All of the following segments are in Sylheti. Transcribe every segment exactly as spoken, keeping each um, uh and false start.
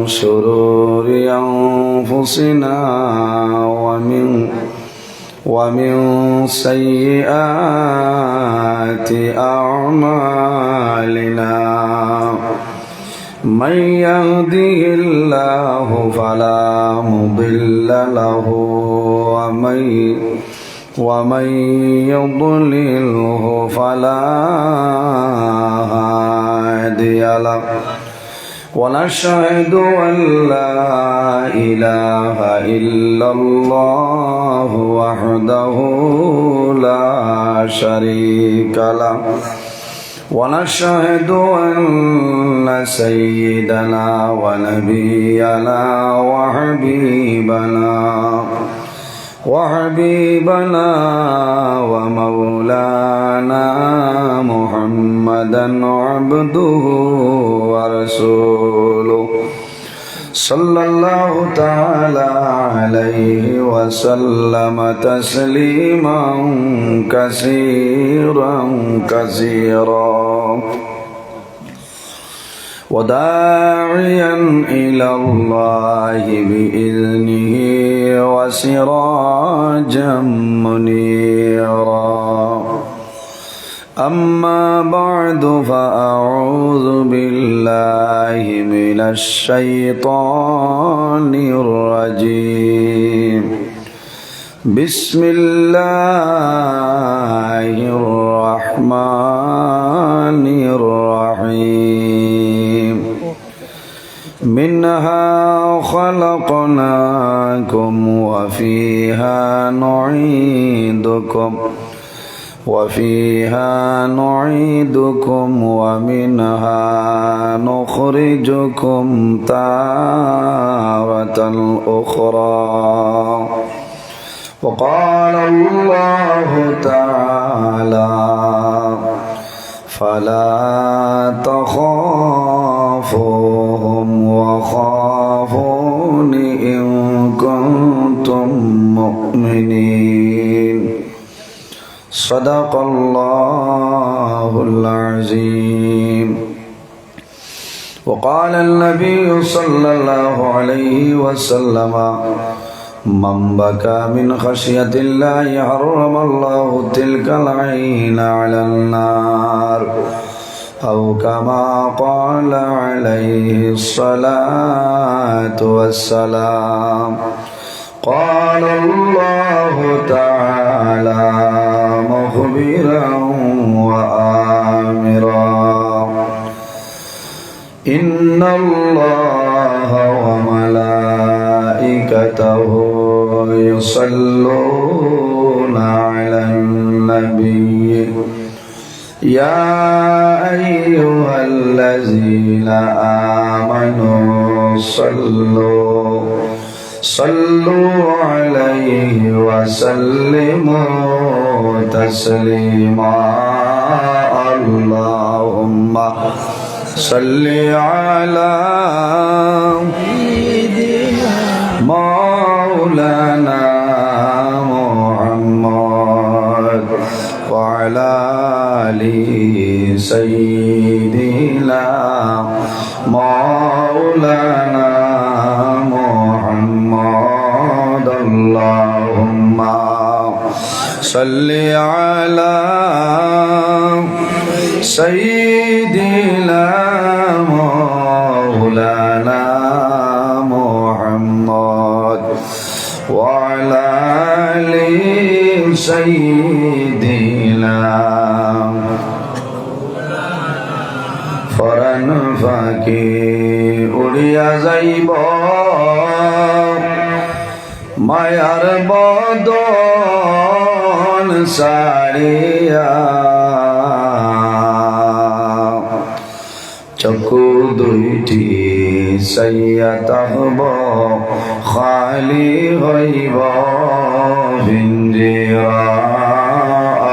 شرور أنفسنا ومن ومن سيئات أعمالنا. من يهده الله فلا مضل له، ومن، ومن يضلله فلا هادي له. ونشهد أن لا إله إلا الله وحده لا شريك له، ونشهد أن سيدنا ونبينا وحبيبنا وحبيبنا ومولانا محمدا عبده ورسوله، صلى الله تعالى عليه وسلم تسليما كثيرا كثيرا. وداعيا إلى الله بإذنه وسراجا منيرا. أما بعد، فأعوذ بالله من الشيطان الرجيم. بسم الله الرحمن الرحيم. منها خلقناكم وفيها نعيدكم، وفيها نعيدكم ومنها نخرجكم تارة أخرى. وقال الله تعالى: فلا تخافوهم وخافون إن كنتم مؤمنين. صدق الله العظيم. وقال النبي صلى الله عليه وسلم: من بكى من خشية الله حرم الله تلك العين على النار، أو كما قال عليه الصلاة والسلام. قال الله تعالى مخبرا وآمرا: إن الله وملائكته يصلون على النبي، يا أيها الذين آمنوا صلوا، صلوا عليه وسلموا تسليما. اللهم صل على مولانا محمد وعلى آل سيدنا مولانا محمد. اللهم صل على سيدنا مولانا محمد وعلى آل سيدنا. পরাণ পাখি উড়িয়া যাইব মায়ার বদন ছাড়িয়া, চক্ষু দুইটি চাইয়া থাকব, খালি হইব পিঞ্জিরা।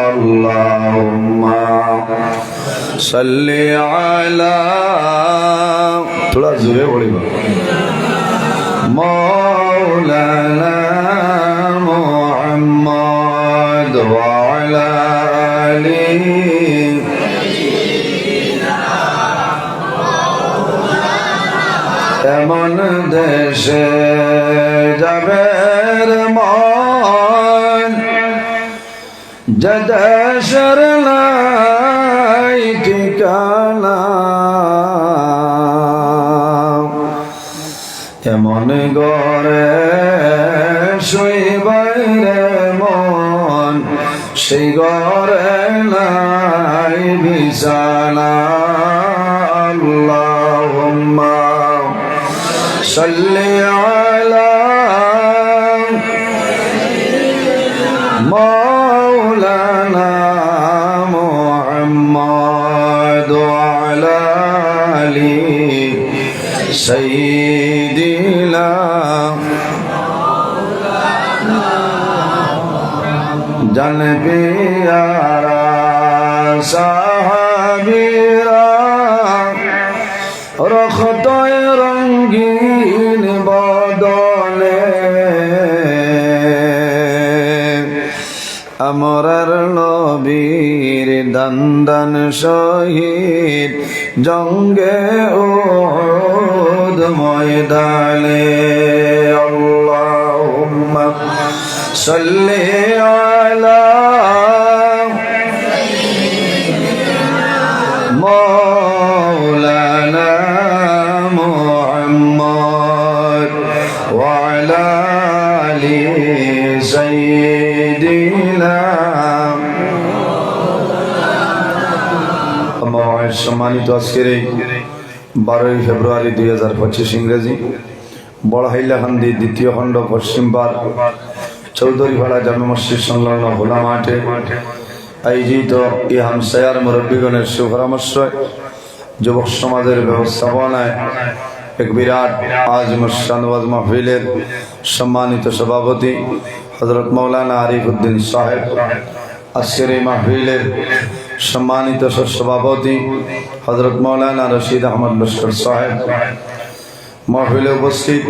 আল্লাহুম্মা সাল্লি আলা, থুড়া জোরে পড়িবা, মাওলানা মুহাম্মদ ওয়া আলা আলি এমন দেশে যাবে রে মন, যে দেশের নাই ঠিকানা। এমন ঘরে শুইবে রে মন, সেই ঘরে নাই বিছানা। আল্লাহুম্মা সাল্লি আলা মাওলানা মুহাম্মদ ওয়া আলা আলি সাইয়্যিদিনা জান পিয়ারা সাহাবীরা রক্তে রঙিন বদনে আমরার নবীর দান দান শহীদ জঙ্গে উহুদ ময়দানে। আল্লাহুম্মা সাল্লি আলা মাওলানা মুহাম্মদ ওয়া আলা আলি সাইয়্যিদিনা। আম্মা বাদ, সম্মানিত আজকের এই বারোই ফেব্রুয়ারি দুই হাজার পঁচিশ ইংরেজি, বড় হাইলাকান্দি দ্বিতীয় খণ্ড পশ্চিম পাড় চৌধুরীপাড়া জামে মসজিদ সংলগ্ন খোলা মাঠে আয়োজিত এই হামসায়ার মুরব্বীগণের সুপরামর্শে যুবক সমাজের ব্যবস্থাপনায় এক বিরাট আজিমুশ শান ওয়াজ মাহফিলের সম্মানিত সভাপতি হযরত মাওলানা আরিফ উদ্দিন সাহেব, আজকের এই মাহফিলের সম্মানিত সহ-সভাপতি হযরত মাওলানা রশিদ আহমদ লস্কর সাহেব, মাহফিলে উপস্থিত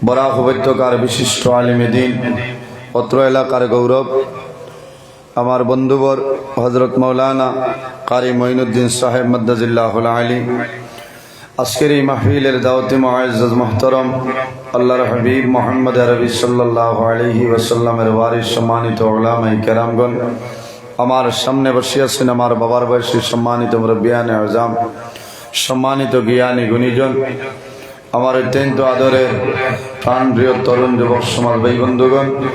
বরাক উপত্যকার বিশিষ্ট আলিমে দ্বীন, অত্র এলাকার গৌরব, আমার বন্ধুবর হযরত মাওলানা কারি মঈনুদ্দিন সাহেব মাদ্দাজিল্লাহুল আলী, আজকের এই মাহফিলের দাওয়াতি মুআজ্জাজ মুহতারাম, আল্লাহর হাবিব মুহাম্মদ আরবি সাল্লাল্লাহু আলাইহি ওয়াসাল্লামের ওয়ারিস সম্মানিত উলামায়ে কেরামগণ, আমার সামনে বসিয়া আছেন আমার বাবার বয়সী সম্মানিত মুরব্বিয়ানে আজম, সম্মানিত জ্ঞানী গুণীজন, আমার অত্যন্ত আদরের প্রাণপ্রিয় তরুণ যুবক সমাজ ভাই বন্ধুগণ,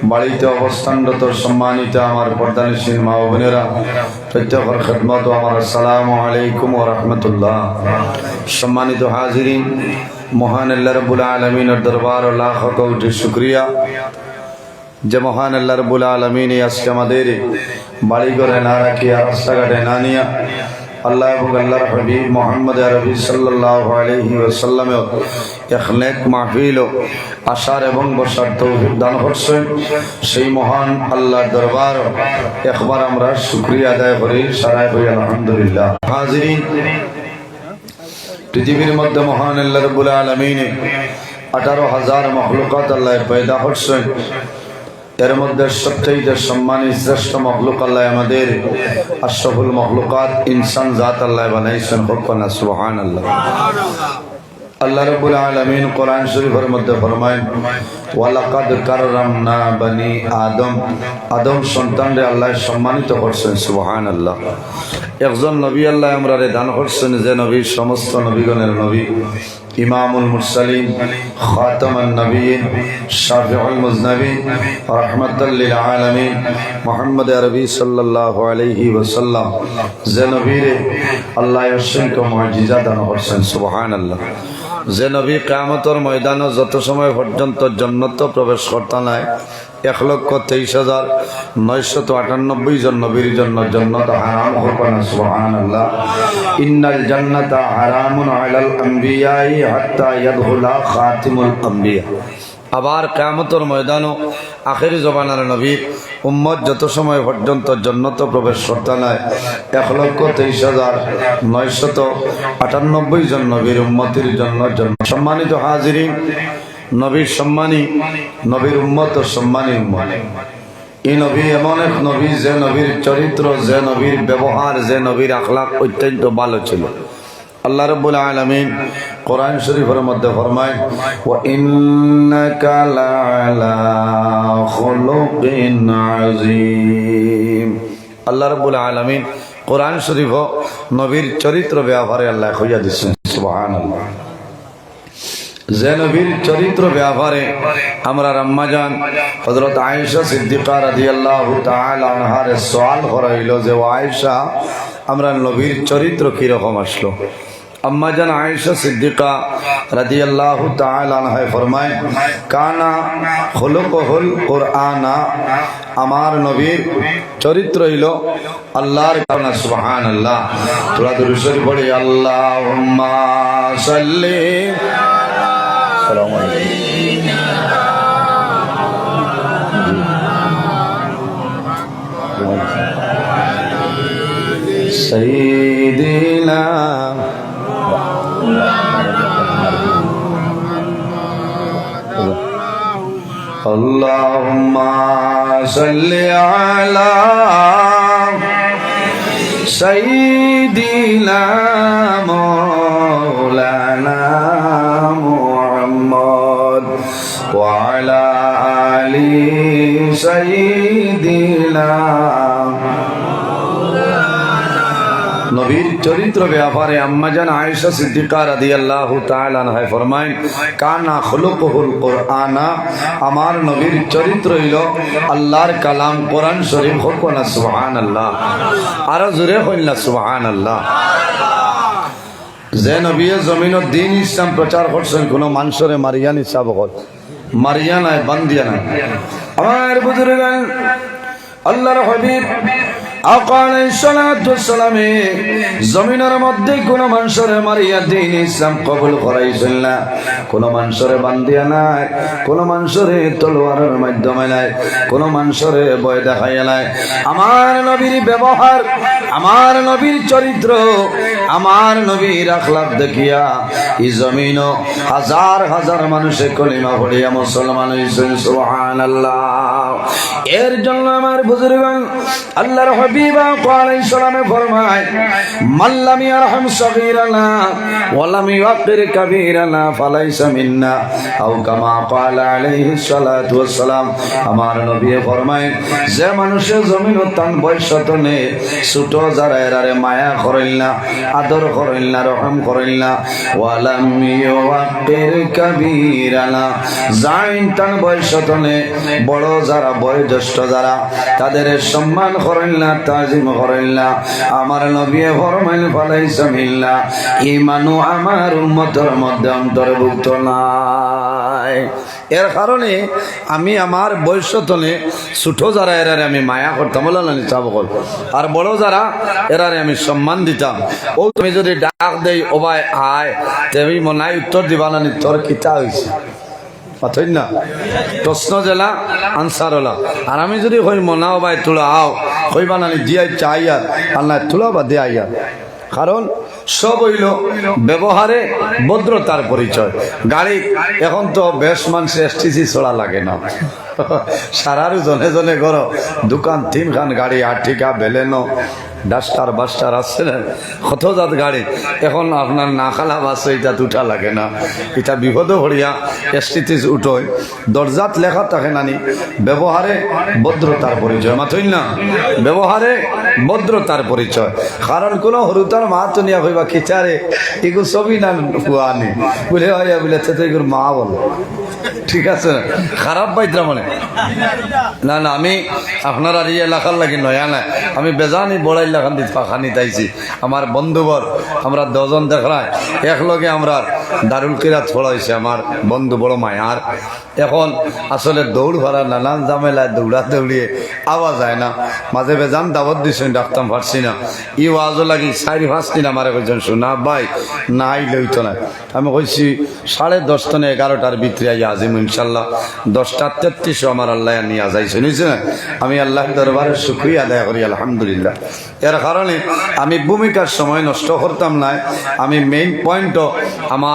বাড়িতে অবস্থানরত সম্মানিত আমার পর্দানিশীন মা ও বোনেরা, প্রত্যেকের খেদমত ও আমার আসসালামু আলাইকুম ওয়া রাহমাতুল্লাহ। সম্মানিত হাজিরিন, মহান আল্লাহ রাব্বুল আলামিনের দরবার ও লাখ কোটি শুকরিয়া, যে মহান আল্লাহ রাব্বুল আলামিন এই আজকে আমাদের বাড়ি ঘরে না রাখিয়া রাস্তাঘাটে না নিয়া আল্লাহ এবং আল্লাহর হাবিব মুহাম্মদ আরবি সাল্লাল্লাহু আলাইহি ওয়াসাল্লামের এক নেক মাহফিল আসার এবং বসার তৌফিক দান করছেন। সেই মহান আল্লাহর দরবার একবার আমরা শুকরিয়া আদায় করি, সারাই করি আলহামদুলিল্লাহ। হাজিরিন, পৃথিবীর মধ্যে মহান আল্লাহ রাব্বুল আলামিনে আঠারো হাজার মখলুকাত আল্লাহ পয়দা করছেন। এর মধ্যে সবচেয়ে সম্মানী শ্রেষ্ঠ মখলুক আল্লাহ আমাদের আশরাফুল মখলুকাত ইনসান জাত আল্লাহ বানাইছেন। কউক্কা না সুবহানাল্লাহ। আল্লাহ রাব্বুল আলামিন কোরআন শরীফের মধ্যে ফরমায়, "ওয়ালাকাদ কাররামনা বানি আদম।" আদম সন্তানরে আল্লাহ সম্মানিত করছেন। সুবহানাল্লাহ। একজন নবী আল্লাহ আমরারে দান করছেন, যে নবী সমস্ত নবীগণের নবী, ইমামুল মুরসালিন, খাতামান নবীন, শাফিউল মুজনিবিন, রাহমাতাল লিল আলামিন, মুহাম্মদ আরবি সাল্লাল্লাহু আলাইহি ওয়াসাল্লাম, যে নবীরে আল্লাহ অসংখ্য মুজিজা দান করছেন। সুবহানাল্লাহ। যে নবী কিয়ামতর ময়দানো যত সময় পর্যন্ত জন্নত প্রবেশ করতা নায়, এক লক্ষ তেইশ হাজার নয়শত আটানব্বই জন নবীর জন্য জন্নত হারাম। কউক্কা না সুবহানাল্লাহ। ইন্নাল জান্নাতা হারামুন আলাল আম্বিয়াই হাত্তা ইয়াদখুলা খাতিমুল আম্বিয়া। আবার কিয়ামতর ময়দানো আখেরি জমানার নবীর উম্মত যত সময় পর্যন্ত জন্নত প্রবেশ করতা নায়, এক লক্ষ তেইশ হাজার নয়শত আটানব্বই জন নবীর উম্মতির জন্য জন্ম। সম্মানিত হাজিরিন, নবীর সম্মানী, নবীর উম্মত ও সম্মানী উম্মত। এই নবী এমন এক নবী, যে নবীর চরিত্র, যে নবীর ব্যবহার, যে নবীর আখলাক অত্যন্ত ভালো ছিল। আল্লাহ রাব্বুল আলামিন কোরআন শরীফের মধ্যে ফরমায়, "ওয়া ইন্নাকা লাআলা খুলুকিন আযীম।" আল্লাহ রাব্বুল আলামিন কোরআন শরীফ নবীর চরিত্র ব্যাপারে আল্লাহ কইয়া দিচ্ছেন। সুবহানাল্লাহ। যে নবীর চরিত্র ব্যাপারে আমরার আম্মাজান হযরত আয়েশা সিদ্দিকা রাদিয়াল্লাহু তাআলা আনহারে সওয়াল করা হইল যে, "ও আয়েশা, আমরার নবীর চরিত্র কিরকম আসলো?" আম্মাজান আয়েশা সিদ্দিকা রাদিয়াল্লাহু তাআলা আনহায় ফরমায়, "কানা খুলুকুহুল কুরআনা।" আমার নবীর চরিত্র হইল আল্লাহর কালাম। সুবহানাল্লাহ। তোরা দুরূদ শরীফ পড়ি, আল্লাহুম্মা সাল্লি। আসসালামু আলাইকুম। সাইয়্যিদিনা। اللهم صل على سيدنا مولانا محمد وعلى آل سيدنا। নবীর চরিত্র ব্যাপারে আম্মাজান আয়েশা সিদ্দিকা রাদিয়াল্লাহু তাআলা আনহায় ফরমাইন, "কানা খুলুকুহুল কুরআনা।" আমার নবীর চরিত্র হইল আল্লাহর কালাম কোরআন শরীফ। কউক্কা না সুবহানাল্লাহ। আরো জোরে কইন না সুবহানাল্লাহ। যে নবীয়ে জমিনো দ্বীন ইসলাম প্রচার করছেন, কোনো মানষরে মারিয়া নি, সাব অকল, মারিয়া নায়, বান্দিয়া নায়। আমার বুজুর্গান, আল্লাহর হাবিব আকা আলাইহিস সালাতু ওয়াস সালামে জমিনর মধ্যে কোনো মানষরে মারিয়া দ্বীন ইসলাম কবুল করাইছইন না, কোনো মানষরে বান্দিয়া নায়, কোনো মানষরে তলোয়ারর মাধ্যমে নায়, কোনো মানষরে ভয় দেখাইয়া নায়। আমার নবীর ব্যবহার, আমার নবীর চরিত্র, আমার নবীর আখলাক দেখিয়া ই জমিনো হাজার হাজার মানষে কলিমা পড়িয়া মুসলমান অইছইন। সুবহানাল্লাহ। এর জন্য আমার বুজুর্গান, আল্লাহর হাবিব আকা আলাইহিস সালামে ফরমায়, "মান লাম ইয়ারহাম সগীরানা ওয়া লাম ইউক্কির কাবীরানা ফালাইসা মিন্না।" আও কামা ক্বালা আলাইহিস সালাতু ওয়াস সালাম। আমার নবীয়ে ফরমাইন, যে মানষে জমিনো তান বয়স তনে ছোট যারা এরারে মায়া করইল না, আদর করইল না, রহম করইল না, ওয়া লাম ইউক্কির কাবীরানা, যাইন তান বয়স তনে বড় যারা, বয়োজ্যেষ্ঠ যারা, তাদের সম্মান করইল না, তাজিম করইল না, আমার নবীয়ে ফরমাইন, ফালাইসা মিন্না, ই মানুষ আমার উম্মতর মধ্যে অন্তর্ভুক্ত নায়। এর কারণে আমি আমার বয়স তনে ছোট যারা এরারে আমি মায়া করতাম, বললাম না নি, সাব অকল। আর বড় যারা এরারে আমি সম্মান দিতাম। ও তুমি যদি ডাক দেই, "ও ভাই আয়", তে আমি মনাই উত্তর দিবা না নি, "তোর কিতা অইছে?" মাতইন না? প্রশ্ন যেলা, answer অলা। আর আমি যদি কই, "মনা ও ভাই, তুলা আও", কইবা না নি, "জি আইচ্ছা, আইয়ার", আর না, "তুলা বাদে আইয়ার"। কারণ সব অইল ব্যবহারে ভদ্রতার পরিচয়। গাড়ি এখন তো বেশ মানষে এসটিসি ছাড়া লাগে না। সারারু জনে জনে ঘরো দুকান, তিনখান গাড়ি, আর্টিকা, বেলেনো, ডাস্টার বাস্টার আছে না, কত জাত গাড়ি। এখন আপনার নাখালা বাসে ইটাত উঠা লাগে না, ইটা বিপদো পড়িয়া এসটিসিত উঠইন। দরজাত লেখা থাকে না নি, ব্যবহারে ভদ্রতার পরিচয়। মাতইন না, ব্যবহারে ভদ্রতার পরিচয়। কারণ কোনো হুরুতার মা তো নিয়া কইবা, "কিতারে, ইগু ছবি না ফুয়া নি?" বুলে, "অয়, অয়", বুলে, "তে তো ইগুর মা বলো।" ঠিক আছে না? খারাপ পাইতরা মানে? না, না, আমি আপনারার ই এলাকার লাগি নয়া নায়। আমি বেজানি বড়াইল লাখান দি ফাখানিত আইছি। আমার বন্ধুবর, আমরা দুইজন দেখরায়, একলগে আমরার দারুল কিরাত পড়া অইছে। আমার বন্ধু বড় মায়ার। এখন আসলে দৌড় ফারা নানান ঝামেলায় দৌড়া দৌড়িয়ে আওয়া যায় না। মাঝে বেজান দাওয়াত দিছইন, ডাকতাম পারছি না। ই ওয়াজও লাগি চাইর পাঁচ দিন আমারে কইছইন, "সোনা ভাই, না আইলে অইতো না।" আমি কইছি, "সাড়ে দশ তনে এগারোটার ভিতরে আইয়া আজিমু ইনশাল্লাহ।" দশটা তেত্রিশও আমার আল্লায় নিয়া যাইছইন, অইছে না? আমি আল্লাহর দরবারে শুকরিয়া আদায় করি, আলহামদুলিল্লাহ। এর কারণে আমি ভূমিকার সময় নষ্ট করতাম নায়। আমি main point আমার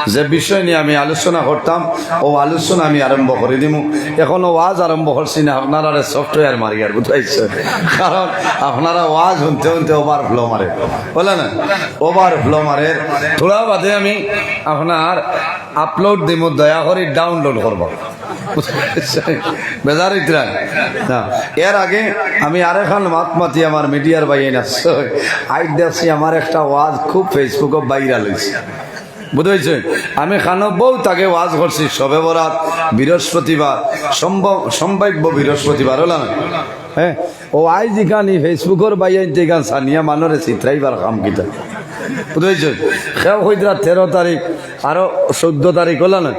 যে বিষয় নিয়া আমি আলোচনা করতাম, অউ আলোচনা আমি আরম্ভ করি দিমু। এখনো ওয়াজ আরম্ভ করছি না, আপনারারে সফটওয়্যার মারিয়ার, বুঝাইছে? কারণ আপনারা ওয়াজ হুনতে হুনতে ওভারফ্লো মারে, বুঝলা না? ওভারফ্লো মারে। থুড়া বাদে আমি আপনার আপলোড দিমু, দয়া করি ডাউনলোড করবা। বেজার অইতরা না। এর আগে আমি আরেকখান মাত মাতি আমার মিডিয়ার ভাইয়াইন আছে। আইজ দেখছি আমার একটা ওয়াজ খুব ফেসবুকো ভাইরাল অইছে। বুঝাইছে? আমি খানো বউত আগে ওয়াজ করছি, শবে বরাত, বৃহস্পতিবার, সম্ভব-, সম্ভাব্য বৃহস্পতিবার, বুঝলা না? হ্যাঁ, অউ আইজ ইখান ই ফেসবুকর ভাইয়াইন্তে ইখান ছানিয়া মানষরে ছিতরাইবার কাম কিতা? বুঝাইছে? কেউ কইতরা তেরো তারিখ, আরো চৌদ্দ তারিখ, বুঝলা না?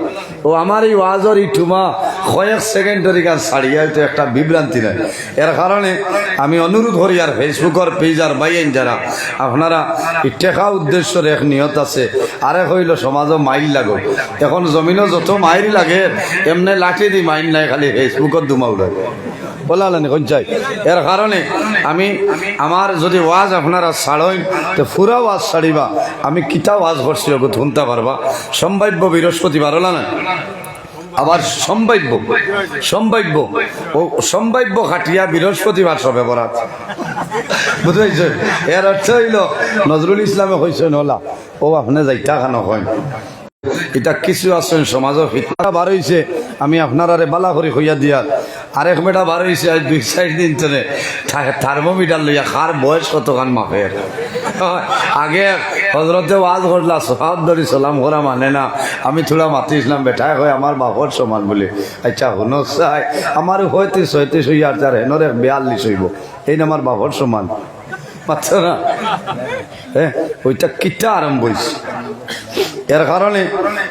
অউ আমার ই ওয়াজর ই টুমা কয়েক সেকেন্ডর ইখান ছাড়িয়া অইতো একটা বিভ্রান্তি নাই। এর কারণে আমি অনুরোধ করি, আর ফেসবুকর পেজ আর ভাইয়াইন যারা আপনারা ই টেকা উদ্দেশ্যর এক নিয়ত আছে, আরেক অইলো সমাজো মাইর লাগো। এখন জমিনো যত মাইর লাগে, এমনে লাঠি দি মাইর নাই, খালি ফেসবুকত দুমা উড়ায়। বুঝলা নি কইন চাই? এর কারণে আমি আমার যদি ওয়াজ আপনারা ছাড়ইন, তে পুরা ওয়াজ ছাড়িবা। আমি কিতা ওয়াজ করছি, অগুত হুনতা পারবা। সম্ভাব্য বৃহস্পতিবার, বুঝলা না? আবার সম্ভাব্য, সম্ভাব্য, অউ সম্ভাব্য কাটিয়া বৃহস্পতিবার শবে বরাত। বুঝাইছে? এর অর্থ অইলো নজরুল ইসলামে কইছইন, অলা, অউ আপনে যাইতা খানো কইন। ইতা কিছু আছইন সমাজো ফিতনা বার অইছে, আমি আপনারারে বালা করি কইয়া দিয়ার। আরেক বেটা বার অইছে আইজ দুই চাইর দিন তনে, থা-, থার্মোমিটার লইয়া কার বয়স কতখান মাপের। আগে হজরতে ওয়াজ করলা, সওয়াব ধরি সালাম করা মানে না। আমি থুড়া মাতিছলাম, বেটায় কয় আমার বাপর সমান বুলি। আইচ্ছা, হুনো চাই, আমার পয়ত্রিশ ছয়ত্রিশ অইয়ার, আর হেনর এক বিয়াল্লিশ অইবো, এইন আমার বাপর সমান। মাতছো না? হ্যাঁ, অইটা কিতা আরম্ভ অইছে? এর কারণে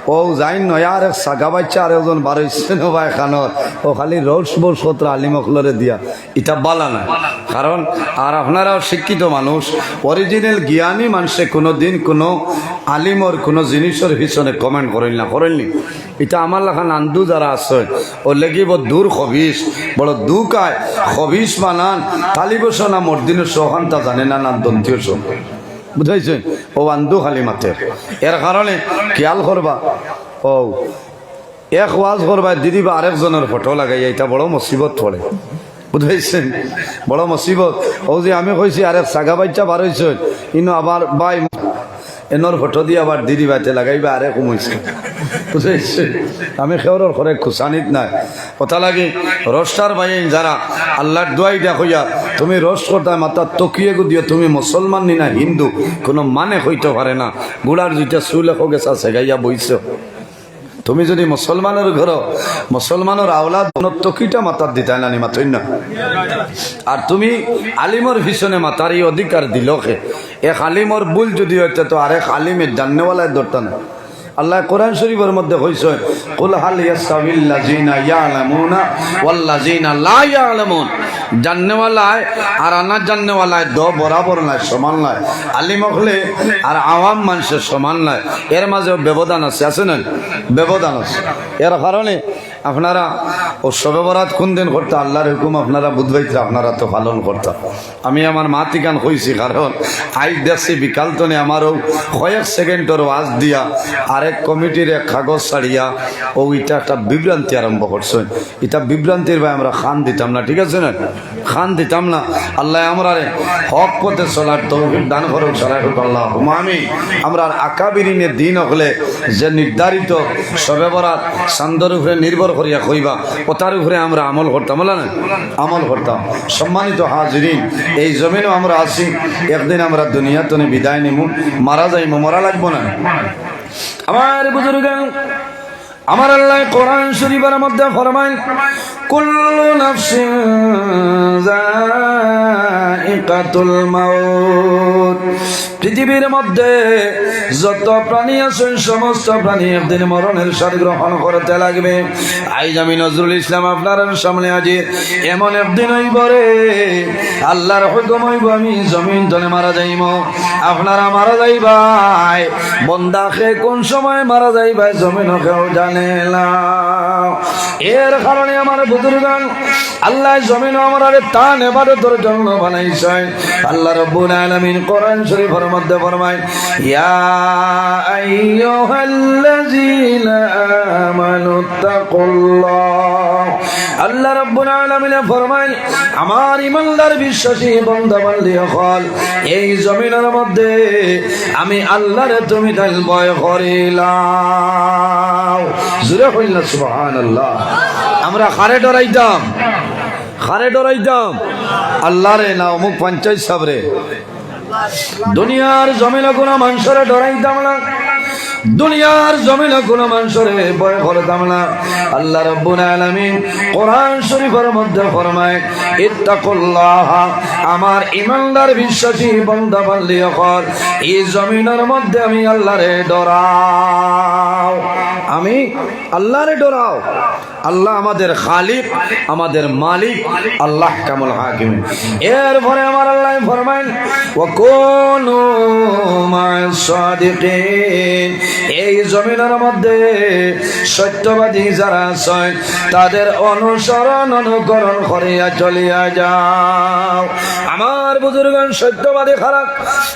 অউ যাইন নয়া আরেক সাগা বাইচ্চা আরেকজন বার অইছে নবা এখানো, অউ খালি রোস্ট বোস্ট করতরা আলিম অকলরে দিয়া, ইটা বালা নায়। কারণ আর আপনারাও শিক্ষিত মানুষ, অরিজিনাল জ্ঞানী মানষে কুনুদিন কুনু আলিমর কুনু জিনিসর পিছনে কমেন্ট করইন না, করইন নি? ইটা আমার লাখান আন্দু যারা আছে, অউ লেগিব দূর খবিস, বড় দুকায় খবিস বানান, তালিব সনা মর্দিনু সহান্তা জানে না, না দন্তীয় সহ। বুঝাইছে? অউ আন্দু খালি মাতের। এর কারণে খেয়াল করবা, অউ এক ওয়াজ করবা, দিদিবা আরেকজনর ফটো লাগাইয়া, ইটা বড় মুসিবত পড়ে। বুঝাইছে? বড় মুসিবত। অউ যে আমি কইছি, আরেক সাগা বাইচ্চা বার অইছে, ইনো আবার ভাই, এনর ফটো দিয়া আবার দিদিবাতে লাগাইবা, আরেক উমইছে। বুঝাইছে? আমি কেউরর ঘরে খুশানিত নাই। কথা লাগি, রোস্টার ভাইয়াইন যারা, আল্লার দোয়াই দিয়া কইয়ার, তুমি রোস্ট করতায় মাথাত তকিয়ে গু দিও, তুমি মুসলমান নি না হিন্দু, কুনু মানে কইতো পারে না। গুড়ার দুইটা চুল একো গেছা সেগাইয়া বইছো। তুমি যদি মুসলমানর ঘরো, মুসলমানর আওলাদ, কুনু তকিটা মাথাত দিতায় না নি, মাতইন না। আর তুমি আলিমর পিছনে মাতার ই অধিকার দিলো কে? এক আলিমর ভুল যদি অইতো, তো আরেক আলিমে জাননেওয়ালায় ধরতা না। আল্লায় কোরআন শরিফর মধ্যে কইছইন, "কুল হাল ইয়াস্তাবিল্লাযীনা ইয়ালামুনা ওয়াল্লাযীনা লা ইয়ালামুন।" জাননেওয়ালায় আর আনা জাননেওয়ালায় দ বরাবর নায়, সমান নায়। আলিম অকলে আর আওয়াম মানষে সমান নায়, এর মাঝেও ব্যবধান আছে, আছে না? ব্যবধান আছে। এর কারণে আপনারা অউ শবে বরাত কুনদিন করতা, আল্লার হুকুম আপনারা বুধবাইতরা আপনারা তো পালন করতা। আমি আমার মাত ইখান কইছি, কারণ আইজ দেখছি বিকাল তনে আমার অউ কয়েক সেকেন্ডর ওয়াজ দিয়া আরেক কমিটির এক কাগজ ছাড়িয়া অউ ইটা একটা বিভ্রান্তি আরম্ভ করছইন। ইটা বিভ্রান্তির বায় আমরা কান দিতাম না, ঠিক আছে না? কান দিতাম না। আল্লায় আমরারে হক পথে চলার তৌফিক দান করুক, সারা করুক আল্লাহুম্মা আমিন। আমরার আকাবিরিনে দ্বীন অকলে যে নির্ধারিত শবে বরাত চান্দর উপরে নির্ভর করিয়া কইবা, অতার উপরে আমরা আমল করতাম, বুঝলা না? আমল করতাম। সম্মানিত হাজিরিন, এই জমিনো আমরা আছি, একদিন আমরা দুনিয়া তনে বিদায় নিমু, মারা যাইমু, মরা লাগবো না? আমার বুজুর্গান, আমার আল্লায় কোরআন শরিফর মধ্যে ফরমাইন, "কুল্লু নাফসিন যায়িকাতুল মাউত।" পৃথিবীর মধ্যে যত প্রাণী আছইন, সমস্ত প্রাণী একদিন মরণের স্বাদ গ্রহণ করতে লাগবে। আইজ আমি নজরুল ইসলাম আপনারার সামনে হাজির। এমন একদিন অইবো রে, আল্লার হুকুম অইবো, আমি জমিন তনে মারা যাইমু, আপনারা মারা যাইবায়। বন্দা কে কুন সময় মারা যাইবায়, জমিনো কেউ জানে না। এর কারণে আমার বুজুর্গান, আল্লায় জমিনো আমরারে তান ইবাদতর জন্য বানাইছইন। আল্লা রাব্বুল আলামিন কোরআন শরিফর মধ্যে ফরমায়, "ইয়া আইয়ুহাল্লাযীনা আমানুত্তাকুল্লাহ।" আল্লাহ রাব্বুল আলামিনে ফরমাইন, "আমার ইমানদার বিশ্বাসী বান্দা বান্দি অকল, এই জমিনর মধ্যে আমি আল্লাহরে তুমিতাইন ভয় করিলাও।" জোরে কইন না সুবহানাল্লাহ। আমরা কারে ডরাইতাম? কারে ডরাইতাম? আল্লাহরে না অমুক পঞ্চায়েত সাবরে? দুনিয়ার জমিনো কুনু মানষরে ডরাইতাম না, দুনিয়ার জমিনো কুনু মানষরে ভয় করতাম না। আল্লাহ রাব্বুল আলামিন কোরআন শরীফর মধ্যে ফরমায়, "ইত্তাকুল্লাহ", আমার ইমানদার বিশ্বাসী বান্দা বান্দি অকল, এই জমিনর মধ্যে আমি আল্লাহরে ডরাও, আমি আল্লাহরে ডরাও। আল্লাহ আমাদের খালিক, আমাদের মালিক, আল্লাহ আহকামুল হাকিমিন। এরপরে আমার আল্লাহ ফরমাইন, "ওয়া কুনু মা'আস সাদিকিন।" এই জমিনর মধ্যে সত্যবাদী যারা আছইন, তাদের অনুসরণ অনুকরণ করিয়া চলিয়া যাও। আমার বুজুর্গান, সত্যবাদী কারা?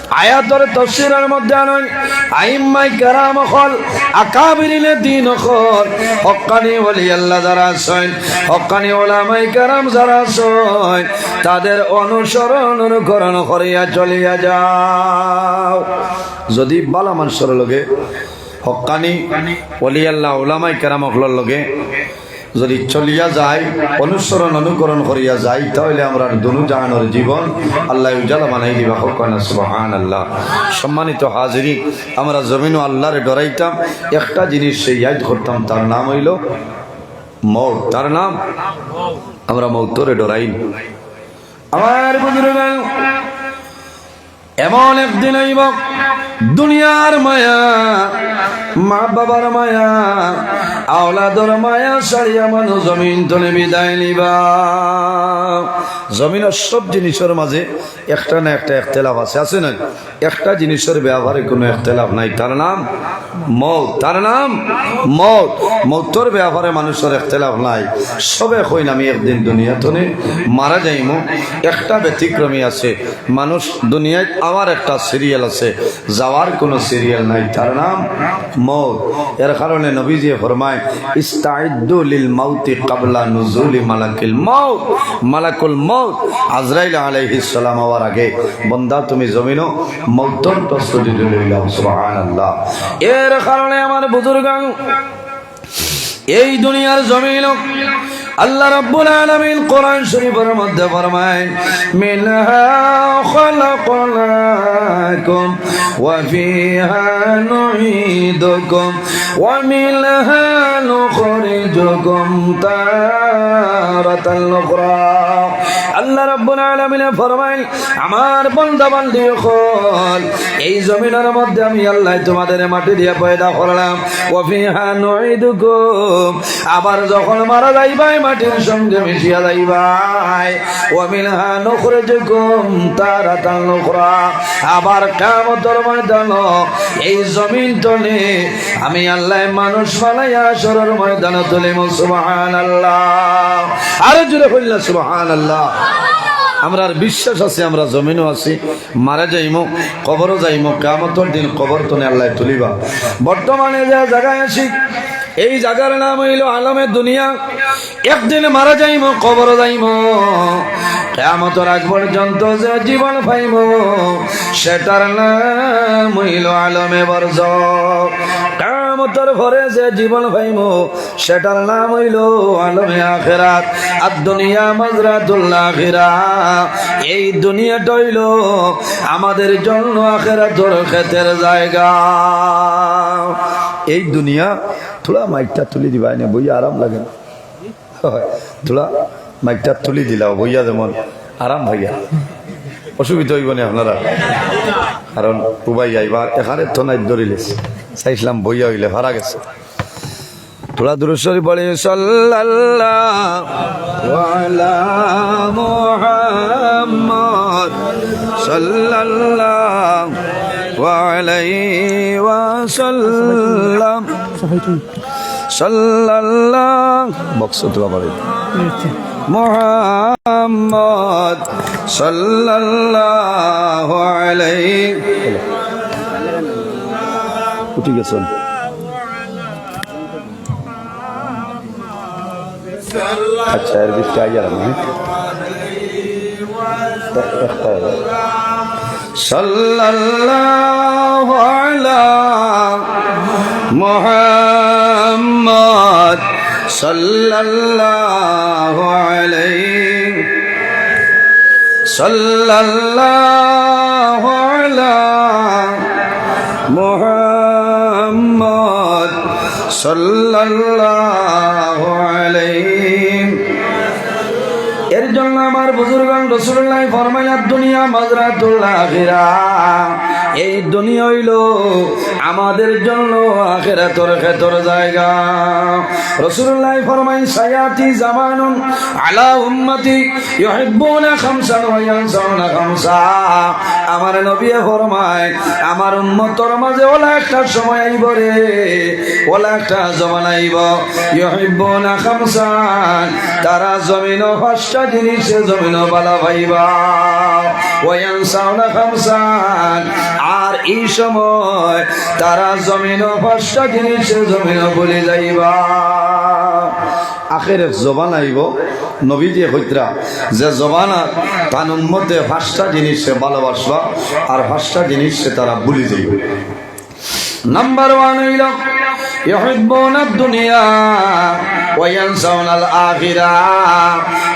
আয়াতর তফসিরর মধ্যে আনইন, আইম্মায়ে কেরাম অকল, আকাবিরিনে দ্বীন অকল, হক্কানি ওলি আল্লাহ যারা আছইন, হক্কানি উলামায়ে কেরাম যারা আছইন, তাদের অনুসরণ অনুকরণ করিয়া চলিয়া যাও। যদি ভালা মানষর লগে, হক্কানি ওলি আল্লাহ উলামায়ে কেরাম অকলর লগে যদি চলিয়া যাই, অনুসরণ অনুকরণ করিয়া যাই, তাহলে আমরার দুনু জাহানর জীবন আল্লাহ উজালা বানাই দিবা। কউক্কা না সুবহানাল্লাহ। সম্মানিত হাজিরিন, আমরা জমিনো আল্লাহরে ডরাইতাম, একটা জিনিস ইয়াদ করতাম, তার নাম অইলো মউত। তার নাম, আমরা মউতরে ডরাই না। আমার বুজুর্গান, এমন একদিন আইবো, দুনিয়ার মায়া, মা বাবার মায়া, আওলাদর মায়া ছাড়িয়া মানুষ জমিন তনে বিদায় নিবা। জমিনর সব জিনিসর মাঝে একটা না একটা ইখতিলাফ আছে, আছে না? একটা জিনিসর ব্যাপারে কুনু ইখতিলাফ নাই, তার নাম মউত, তার নাম মউত। মউতর ব্যাপারে মানুষর ইখতিলাফ নাই। সবে কইন, "আমি একদিন দুনিয়া তনে মারা যাইমু।" একটা ব্যতিক্রমী আছে, মানুষ দুনিয়াত আওয়ার একটা সিরিয়াল আছে, যাওয়ার কুনু সিরিয়াল নাই, তার নাম মউত। এর কারণে নবীজিয়ে ফরমায়, "ইস্তাইদ্দু লিল মাউতি ক্বাবলা নুজুলি মালাকিল মাউত।" মালাকুল মউত আজরাইল আলাইহিস সালাম আওয়ার আগে, বন্দা, তুমি জমিনো মউতর প্রস্তুতি লইলাও। সুবহানাল্লাহ। এর কারণে আমার বুজুর্গান, এই দুনিয়ার জমিনো আল্লাহ রাব্বুল আলামিন কোরআন শরীফর মধ্যে ফরমায়, "মিনহা খালাকনাকুম ওয়া ফিহা নুঈদুকুম ওয়া মিনহা নুখরিজুকুম তারাতান উখরা।" আল্লাহ রাব্বুল আলামিনে ফরমাইন, আমার বান্দা বান্দি অকল, এই জমিনর মধ্যে আমি আল্লাহ তোমাদের মাটি দিয়া পয়দা করলাম। ওয়া ফিহা নুঈদুকুম, আবার যখন মারা যাইবায়, মাটির সঙ্গে মিশিয়া যাইবায়। ওয়া মিনহা নুখরিজুকুম তারাতান উখরা, আবার কিয়ামতর ময়দানো এই জমিন তনে আমি আল্লাহ মানুষ বানাইয়া হাশরর ময়দানো তুলিমু। সুবহানাল্লাহ। আরো জোরে কইলা সুবহানাল্লাহ। আমরার বিশ্বাস আছে, আমরা জমিনো আছি, মারা যাইমু, কবরো যাইমু, কিয়ামতর দিন কবর তনে আল্লাহ তুলিবা। বর্তমানে যে জাগায় আছি, এই জাগার নাম অইলো আলমে দুনিয়া। একদিন মারা যাইমু, কবরো যাইমু। কিয়ামতর আগ পর্যন্ত যে জীবন পাইমু, সেটার নাম অইলো আলমে বরজখ। কিয়ামতর পরে যে জীবন পাইমু, সেটার নাম অইলো আলমে আখেরাত। আর দুনিয়া মাজরাতুল আখিরা, এই দুনিয়াটা অইলো আমাদের জন্য আখেরাতর খেতের জায়গা। এই দুনিয়া, থুড়া মাইকটা তুলি দিবায় নে, বইয়া আরাম লাগে না। থুড়া মাইকটা তুলি দিলাও, বইয়া যেমন আরাম পাইয়া। অসুবিধা অইবো নি আপনারার? কারণ উবাই আইবার এখানে তো নাই ধরিলে, চাইছিলাম বইয়া অইলে ফারা গেছে। থুড়া দুরূদ শরীফ পড়ি, সাল্লাল্লাহু আলা মুহাম্মদ, সাল্লাল্লাহু আলাইহি ওয়াসাল্লাম, সাল্লাল্লাহু, বক্স থুড়া বাড়াই। محمد صلى الله عليه. উঠি গেছেন। আচ্ছা, এর ভিতরে আইয়ার আমি। صلى الله على محمد صلى الله عليه صلى الله على محمد صلى الله عليه. এর জন্য আমার বুজুর্গান রাসূলুল্লাহ ফরমাইলা, দুনিয়া মাজরাতুল আখিরা, এই দুনিয়া অইলো আমাদের জন্য আখিরাতর খেতর জায়গা। রাসূলুল্লাহ ফরমাইন, সায়াতি জামানুন আলা উম্মতি ইউহিব্বুনা খামসান ওয়া ইয়ানসাউনা খামসা। আমার নবী ফরমায়, আমার উম্মতর মাঝে ওলা একটা সময় আইব রে, ওলা একটা জমানা আইব, ইউহিব্বুনা খামসান, তারা জমিনো পাঁচটা জিনিসে জমিনো ভালা পাইবা, ওয়া ইয়ানসাউনা খামসান, আর এই সময় তারা জমিনো পাঁচটা জিনিসে জমিনো ভুলি যাইবা। আখের এক জমানা আইব, নবীজিয়ে কইতরা, যে জমানাত তান উম্মতে পাঁচটা জিনিসে ভালোবাসবা আর পাঁচটা জিনিসে তারা ভুলি যাইব। নাম্বার ওয়ান অইল, ইউহিব্বুনাদ দুনিয়া ওয়া ইয়ানসাউনাল আখিরা।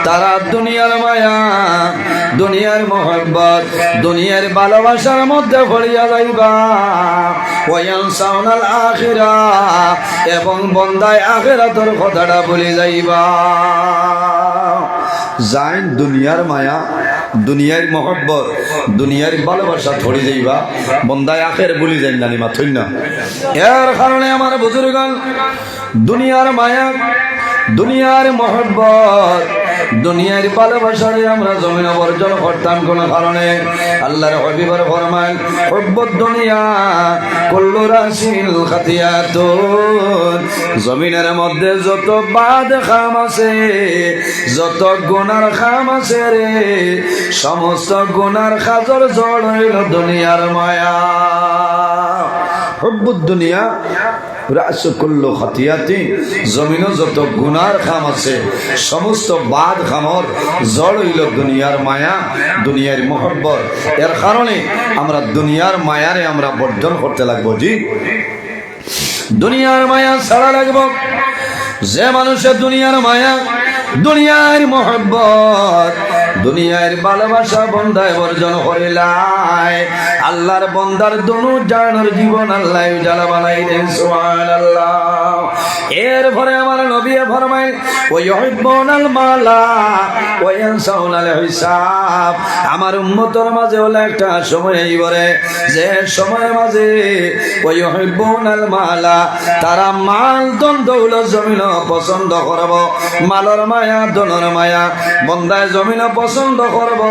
তারা দুনিয়ার মায়া, দুনিয়ার মহব্বত, দুনিয়ার ভালোবাসার মধ্যে পড়িয়া যাইবা। ওয়া ইয়ানসাউনাল আখিরা, এবং বন্দায় আখিরাতর কথাটা ভুলি যাইবা। যাইন দুনিয়ার মায়া, দুনিয়ার মহব্বত, দুনিয়ার ভালোবাসা ধরি যাইবা, বন্দায় আখের ভুলি যাইন না, নি মাতইন না। এর কারণে আমার বুজুর্গান দুনিয়ার মায়া, দুনিয়ার মহব্বত, দুনিয়ার ভালোবাসারে আমরা জমিনো বর্জন করতাম কোন কারণে? আল্লাহর হাবিবর ফরমান, হুব্বুদ দুনিয়া কুল্লু রাসিল খাতিয়াতুন। জমিনের মধ্যে যত বাদ কাম আছে, যত গুনার কাম আছে রে, সমস্ত গুনার কাজর জড় অইল দুনিয়ার মায়া। হুব্বুদ দুনিয়া রাসু কুল্লু খাতিয়াতি, জমিনো যত গুনার কাম আছে, সমস্ত বাদ কামর জড় অইল দুনিয়ার মায়া, দুনিয়ার মহব্বত। এর কারণে আমরা দুনিয়ার মায়ারে আমরা বর্জন করতে লাগবো। জি, দুনিয়ার মায়া ছাড়া লাগবো। যে মানুষে দুনিয়ার মায়া, দুনিয়ার মহব্বত, দুনিয়ার ভালোবাসা বন্দায় বর্জন করিলায়, আল্লাহর বন্দার দুনু জানর জীবন আল্লাহ উজালা বানাই দেন। সুবহানাল্লাহ। এরপরে আমার নবী ফরমায়, ওয়া ইউহিব্বুনাল মালা ওয়া ইয়ানসাউনাল হিসাব। আমার উম্মতর মাঝে ওলা একটা সময় আইব রে, যে সময় মাঝে ওয়া ইউহিব্বুনাল মালা, তারা মাল ধন দৌলত জমিনো পছন্দ করব, মালর মায়া, ধনর মায়া, বন্দায় জমিনো পছন্দ করব।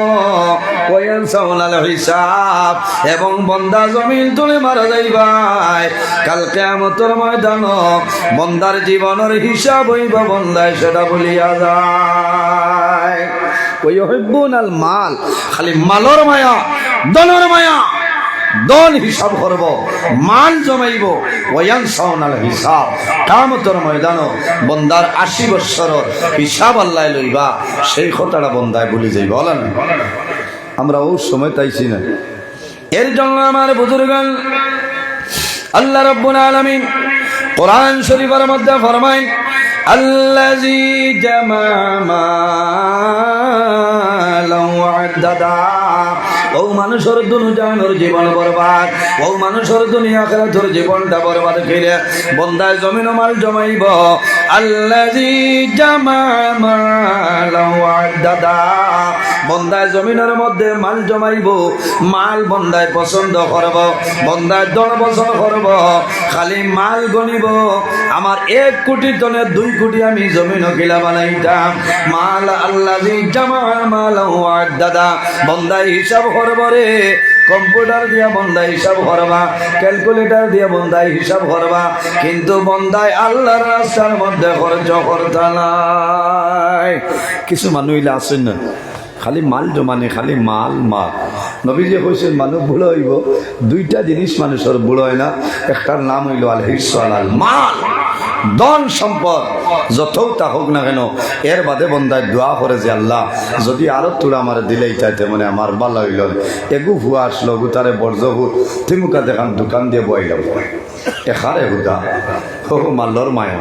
ওয়া ইয়ানসাউনাল হিসাব, এবং বন্দা জমিন তুলে মারা যাইবায়। কাল কিয়ামতর ময়দানো বন্দার জীবনর হিসাব অইব, বন্দায় সেটা ভুলিয়া যায়। ওয়া ইউহিব্বুনাল মাল, খালি মালর মায়া, ধনর মায়া, ধন হিসাব করব, মাল জমাইব। ওয়া ইয়ানসাউনাল হিসাব, কিয়ামতর ময়দানো বন্দার আশি বৎসরর হিসাব আল্লাহ লইবা, সেই কথাটা বন্দায় ভুলি যাইবা। বলেন, আমরা ওই সময় তাইছি না। এর জন্য আমার বুজুর্গান, আল্লাহ রাব্বুল আলামিন কোরআন শরীফের মধ্যে ফরমাইন, আল্লাযী জামা মালান ওয়া আদ্দাদা। ও মানুষর দুনু জানর জীবন বরবাদ, ও মানুষর দুনিয়া আখিরাতর জীবনটা বরবাদ কইরা বন্দায় জমিনো মাল জমাইব। আল্লাযী জামা মালান ওয়া আদ্দাদা। বন্দায় জমিনর মধ্যে মাল জমাইব, মাল বন্দায় পছন্দ করব, বন্দায় ধন পছন্দ করব, খালি মাল গনিব। আমার এক কোটি ধনে দুই কোটি আমি জমিনো কিলা বানাইতাম। মাল আল্লাযী জামা মালান ওয়া আদ্দাদা। বন্দায় হিসাব করব রে, কম্পিউটার দিয়া বন্দায় হিসাব করবা, ক্যালকুলেটর দিয়া বন্দায় হিসাব করবা, কিন্তু বন্দায় আল্লাহর রাস্তার মধ্যে খরচ করতা নায়। কিছু মানুষ ইলা আছইন না, খালি মাল জমানি, খালি মাল, মাল। নবীজিয়ে কইছইন, মানুষ বুড়া অইবো, দুইটা জিনিস মানুষর বুড়া অয় না, একটার নাম অইলো আল হিরসু আলাল মাল, ধন সম্পদ যতউ থাকউক না কেন, এর বাদে বন্দায় দোয়া করে যে, "আল্লাহ, যদি আরো থুড়া আমারে দিলাইতায়, তে মনে আমার ভালা অইলো, এগু ফুয়া আছলো, অগু তারে বর্জপুর, তিমুকা দেখান দোকান দিয়া বওয়াইলাও।" এখারে হুদা, ও মালর মায়া।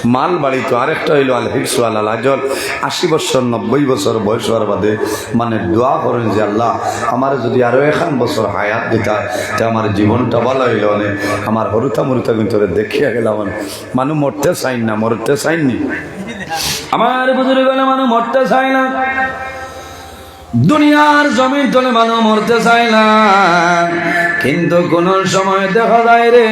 মাল বাড়িত আরেকটা অইলো আল হিরসু আলাল আজল। আশি বছর, নব্বই বছর বয়স অওয়ার বাদে মানে দোয়া করইন যে, "আল্লাহ, আমারে যদি আরো এখান বছর হায়াত দিতায়, তে আমার জীবনটা ভালা অইলো অনে, আমার হুরুতা মুরুতা ভিতরে দেখিয়া গেলাম অনে।" মানুষ মরতে চাইন না, মরতে চাইন নি? আমার বুজুর্গ অকল, মানুষ মরতে চায় না। দুনিয়ার জমিন তনে মানুষ মরতে চায় না, কিন্তু কোন সময় দেখা যায় রে,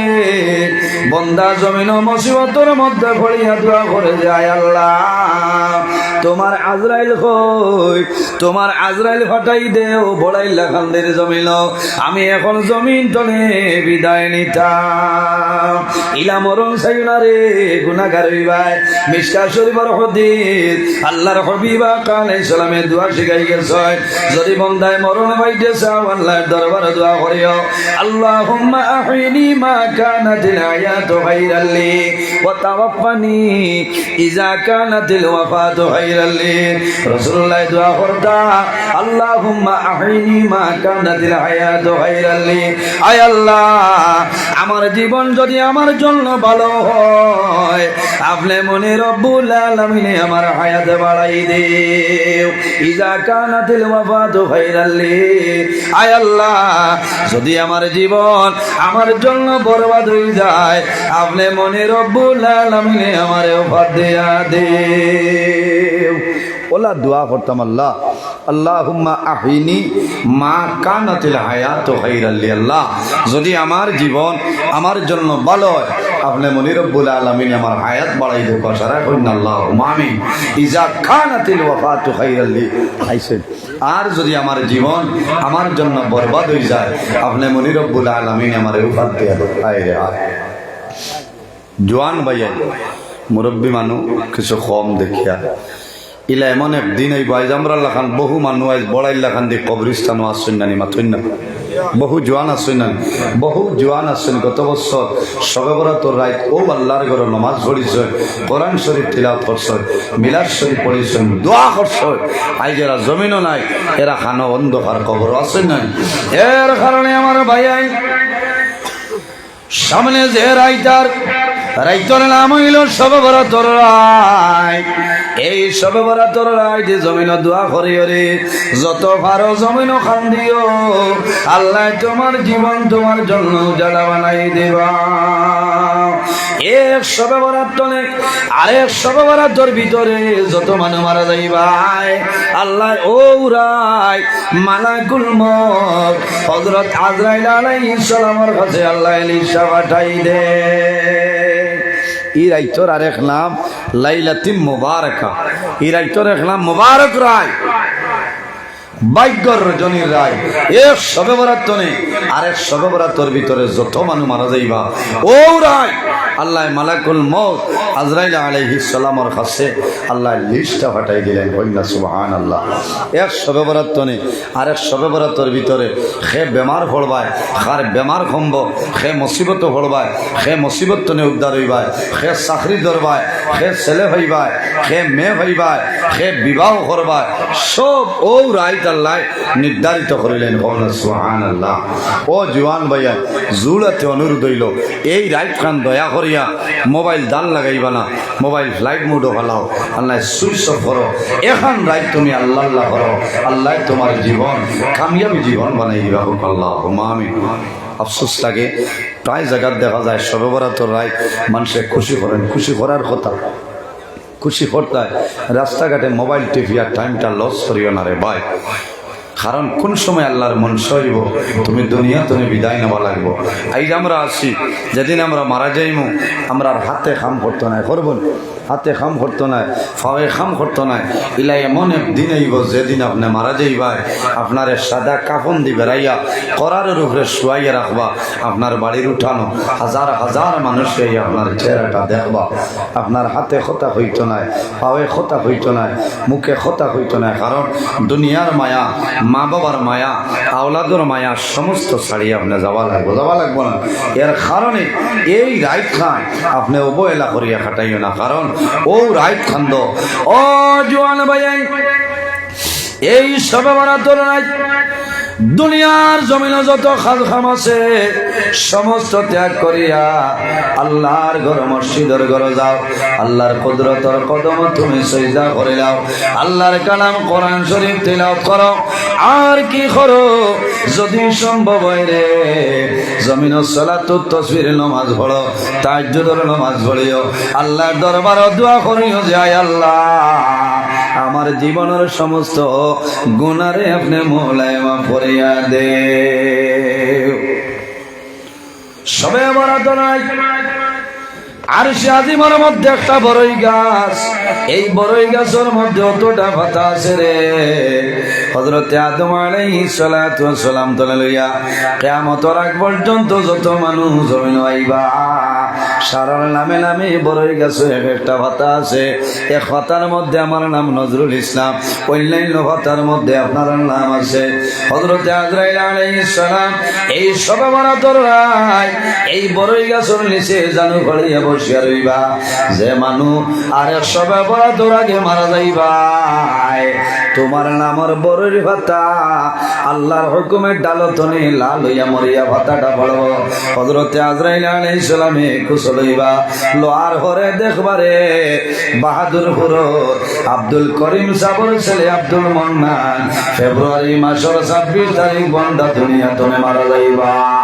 বন্দা জমিনো মুসিবতর মধ্যে পড়িয়া দোয়া করে যে, "আয় আল্লাহ, তুমার আজরাইল কই? তুমার আজরাইল পাঠাই দেও, বড়াইল্লা কান্দির জমিনো, আমি এখন জমিন তনে বিদায় নিতাম।" ইলা মরণ চাইও না রে, গুনাগার অইবায়। মিশকাত শরীফর হাদিস, আল্লাহর হাবিব আকা আলাইহিস সালামে দোয়া শিখাই গেছইন, যদি বন্দায় মরণ পাইতে চাও, আল্লাহর দরবারে দোয়া করিও, "আল্লাহুম্মা আহিনি মা কানাতিল হায়াতু খাইরাল লি ওয়া তাওয়াফফানি ইযা কানাতিল ওয়াফাতু খাইরাল লি।" রাসূলুল্লাহ দোয়া করতা, "আল্লাহুম্মা আহিনি মা কানাতিল হায়াতু খাইরাল লি।" আয় আল্লাহ, আমার জীবন যদি আমার জন্য ভালো হয়, আপনে মনে রব্বুল আলামিনে আমার হায়াত বাড়াই দেও। ইযা কানাতিল ওয়াফাতু খাইরাল লি, আয় আল্লাহ, যদি আমার জীবন আমার জন্য বরবাদ অই যায়, আপনে মনে রব্বুল আলামিনে আমারে ওফাত দিয়া দেও। অলা দোয়া করতাম, আল্লাহ, আল্লাহুম্মা আহিনি মা কানাতিল হায়াতু খাইরাল লি। আল্লাহ, যদি আমার জীবন আমার জন্য ভালো হয়, আপনে মনে রব্বুল আলামিনে আমার হায়াত বাড়াই দেও। সারা কইন না, আল্লাহুম্মা আমিন। ইযা কানাতিল ওয়াফাতু খাইরাল লি। আইছে। আর যদি আমার জীবন আমার জন্য বরবাদ অই যায়, আপনে মনে রব্বুল আলামিনে আমারে ওফাত দিয়া দেও। হায় রে হায়। জোয়ান ভাইয়াইন, মুরব্বি মানুষ কিছু কম দেখিয়া, ইলা এমন এক দিন অইবো, আইজ আমরার লাখান বহু মানুষ আইজ বড়াইল্লা কান্দি কবরস্থানো আছইন না নি, মাতইন না। বহু জোয়ান আছইন না নি, বহু জোয়ান আছইন। গত বছর শবে বরাতর রাইত অউ আল্লাহর ঘরো নমাজ পড়ছইন, কোরআন শরীফ তিলাওয়াত করছইন, মিলাদ শরীফ পড়ছইন, দোয়া করছইন। আইজ এরা জমিনো নাই, এরা কানো অন্ধকার কবরো আছইন না নি। এর কারণে আমার ভাইয়াইন, সামনে যে রাইত আর, রাইতর নাম অইলো শবে বরাতর রাইত। এই শবে বরাতর রাইত জমিনো দোয়া করিও রে, যত পারো জমিনো কান্দিও, আল্লায় তুমার জীবন তুমার জন্য উজালা বানাই দিবা। এক শবে বরাত তনে আরেক শবে বরাতর ভিতরে যত মানুষ মারা যাইবায়, আল্লায় অউ রাইত মালাকুল মউত হযরত আজরাইল আলাইহিস সালামর কাছে আল্লায় লিস্টা পাঠাই দেইন। ই রাইতর আরেক নাম লাইলাতুল মুবারাকা। ই রাইতর এক নাম মুবারক রাইত, ভাগ্যর রজনীর রাইত। এক শবে বরাত তনে আরেক শবে বরাতর ভিতরে যত মানুষ মারা যাইবা, অউ রাইত আল্লায় মালাকুল মউত আজরাইল আলাইহিস সালামর কাছে আল্লায় লিস্টা পাঠাই দিলা। কইন না সুবহানাল্লাহ। এক শবে বরাত তনে আরেক শবে বরাতর ভিতরে কে বেমার পড়বায়, কার বেমার কমবো, কে মুসিবতো পড়বায়, কে মুসিবত তনে উদ্ধার অইবায়, কে চাকরি ধরবায়, কে ছেলে পাইবায়, কে মেয়ে পাইবায়, কে বিবাহ করবায়, সব অউ রাইত আল্লায় নির্ধারিত করিলা। কইন না সুবহানাল্লাহ। ও জোয়ান ভাইয়াইন, জুড়াতে অনুরোধ অইলো, এই রাইতখান দয়া করিয়া মোবাইল দান লাগাইবা না, মোবাইল ফ্লাইট মুডো ফালাও, আল্লায় সুইচ অফ করো। এখান রাইত তুমি আল্লাহ আল্লাহ করো, আল্লায় তুমার জীবন কামিয়াবি জীবন বানাই দিবা। কউক্কা আল্লাহুম্মা আমিন। আফসোস লাগে, প্রায় জাগাত দেখা যায় শবে বরাতর রাইত মানষে খুশি করইন, খুশি করার কথা, খুশি করতায়, রাস্তাঘাটে মোবাইল টিপিয়া টাইমটা লস করিও না রে ভাই। কারণ কোন সময় আল্লাহর মনশা অইবো, তুমি দুনিয়া তনে বিদায় নেওয়া লাগবো। আইজ আমরা আছি, যেদিন আমরা মারা যাইমু, আমরার হাতে কাম করতো নায়, করবো নি? হাতে কাম করতো নায়, পাওয়ে কাম করতো নায়। ইলা এমন এক দিন আইবো, যেদিন আপনে মারা যাইবায়, আপনারে সাদা কাফন দি বেড়াইয়া, করারর উপরে শুয়াইয়া রাখবা, আপনার বাড়ির উঠানো হাজার হাজার মানুষ আইয়া আপনার চেহারাটা দেখবা। আপনার হাতে কথা কইতো নায়, পাওয়ে কথা কইতো নায়, মুখে কথা কইতো নায়, কারণ দুনিয়ার মায়া, মা বাবার মায়া, আওলাদর মায়া, সমস্ত ছাড়িয়া আপনে যাওয়া লাগবো, যাওয়া লাগবো না? এর কারণে এই রাইত খান আপনে অবহেলা করিয়া কাটাইও না, কারণ ও রাইত খান দো, ও জোয়ান ভাইয়াইন, এই শবে বরাতর রাইত দুনিয়ার জমিনো যত কাজ কাম আছে, সমস্ত ত্যাগ করিয়া আল্লাহর ঘর, মসজিদর ঘর যাও, আল্লাহর কুদরতর কদমো তুমি সইজদা করিলাও, আল্লাহর কালাম কোরআন শরীফ তিলাওয়াত করো। আর কি করো, যদি সম্ভব হয় রে, জমিনো সালাতুত তসবির নামাজ পড়ো, তাহাজ্জুদর নামাজ পড়িও, আল্লাহর দরবারো দোয়া করিও যে, "আয় আল্লাহ, আমার জীবনর সমস্ত গুনারে আপনে মওলায় মাফ করিয়া দেও।" শবে বরাতর রাইত আরশে আজিমর মধ্যে একটা বড়ই গাছ, এই বড়ই গাছর মধ্যে অতটা পাতা আছে রে। হযরতে আদম আলাইহিস সালাতু ওয়াস সালাম তনে লইয়া কিয়ামতর আগ পর্যন্ত যত মানুষ জমিনো আইবা, সারার নামে নামে বড়ই গাছো এক একটা পাতা আছে। এক পাতার মধ্যে আমার নাম নজরুল ইসলাম, অন্যান্য পাতার মধ্যে আপনারার নাম আছে। হযরতে আজরাইল আলাইহিস সালাম এই শবে বরাতর রাইত এই বড়ই গাছর নিচে জানু ফালাইয়া বসিয়া রইবা। যে মানুষ আরেক শবে বরাতর আগে মারা যাইবায়, তুমার নামর বড়ইর পাতা আল্লাহর হুকুমে ডালো তনে লাল অইয়া মরিয়া পাতাটা পড়বো। হযরতে আজরাইল আলাইহিস সালামে কুশল অইবা, লওয়ার পরে দেখবারে বাহাদুরপুরর আব্দুল করিম সাবর ছেলে আব্দুল মান্নান ফেব্রুয়ারি মাসর ছাব্বিশ তারিখ বন্দা দুনিয়া তনে মারা যাইবা।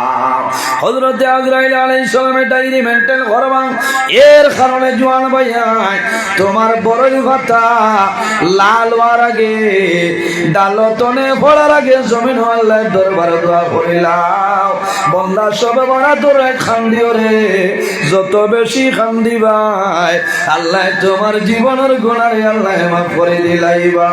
হযরতে আজরাইল আলাইহিস সালামে ডায়েরি maintain করবা। এর কারণে জোয়ান ভাইয়াইন, তুমার বড়ইর পাতা লাল অওয়ার আগে, ডালো তনে পড়ার আগে জমিনো আল্লাহর দরবারো দোয়া করিলাও। বন্দা শবে বরাতর রাইত কান্দিও রে, যত বেশি কান্দিবায়, আল্লায় তুমার জীবনর গুনারে আল্লায় মাফ করি দিলাইবা।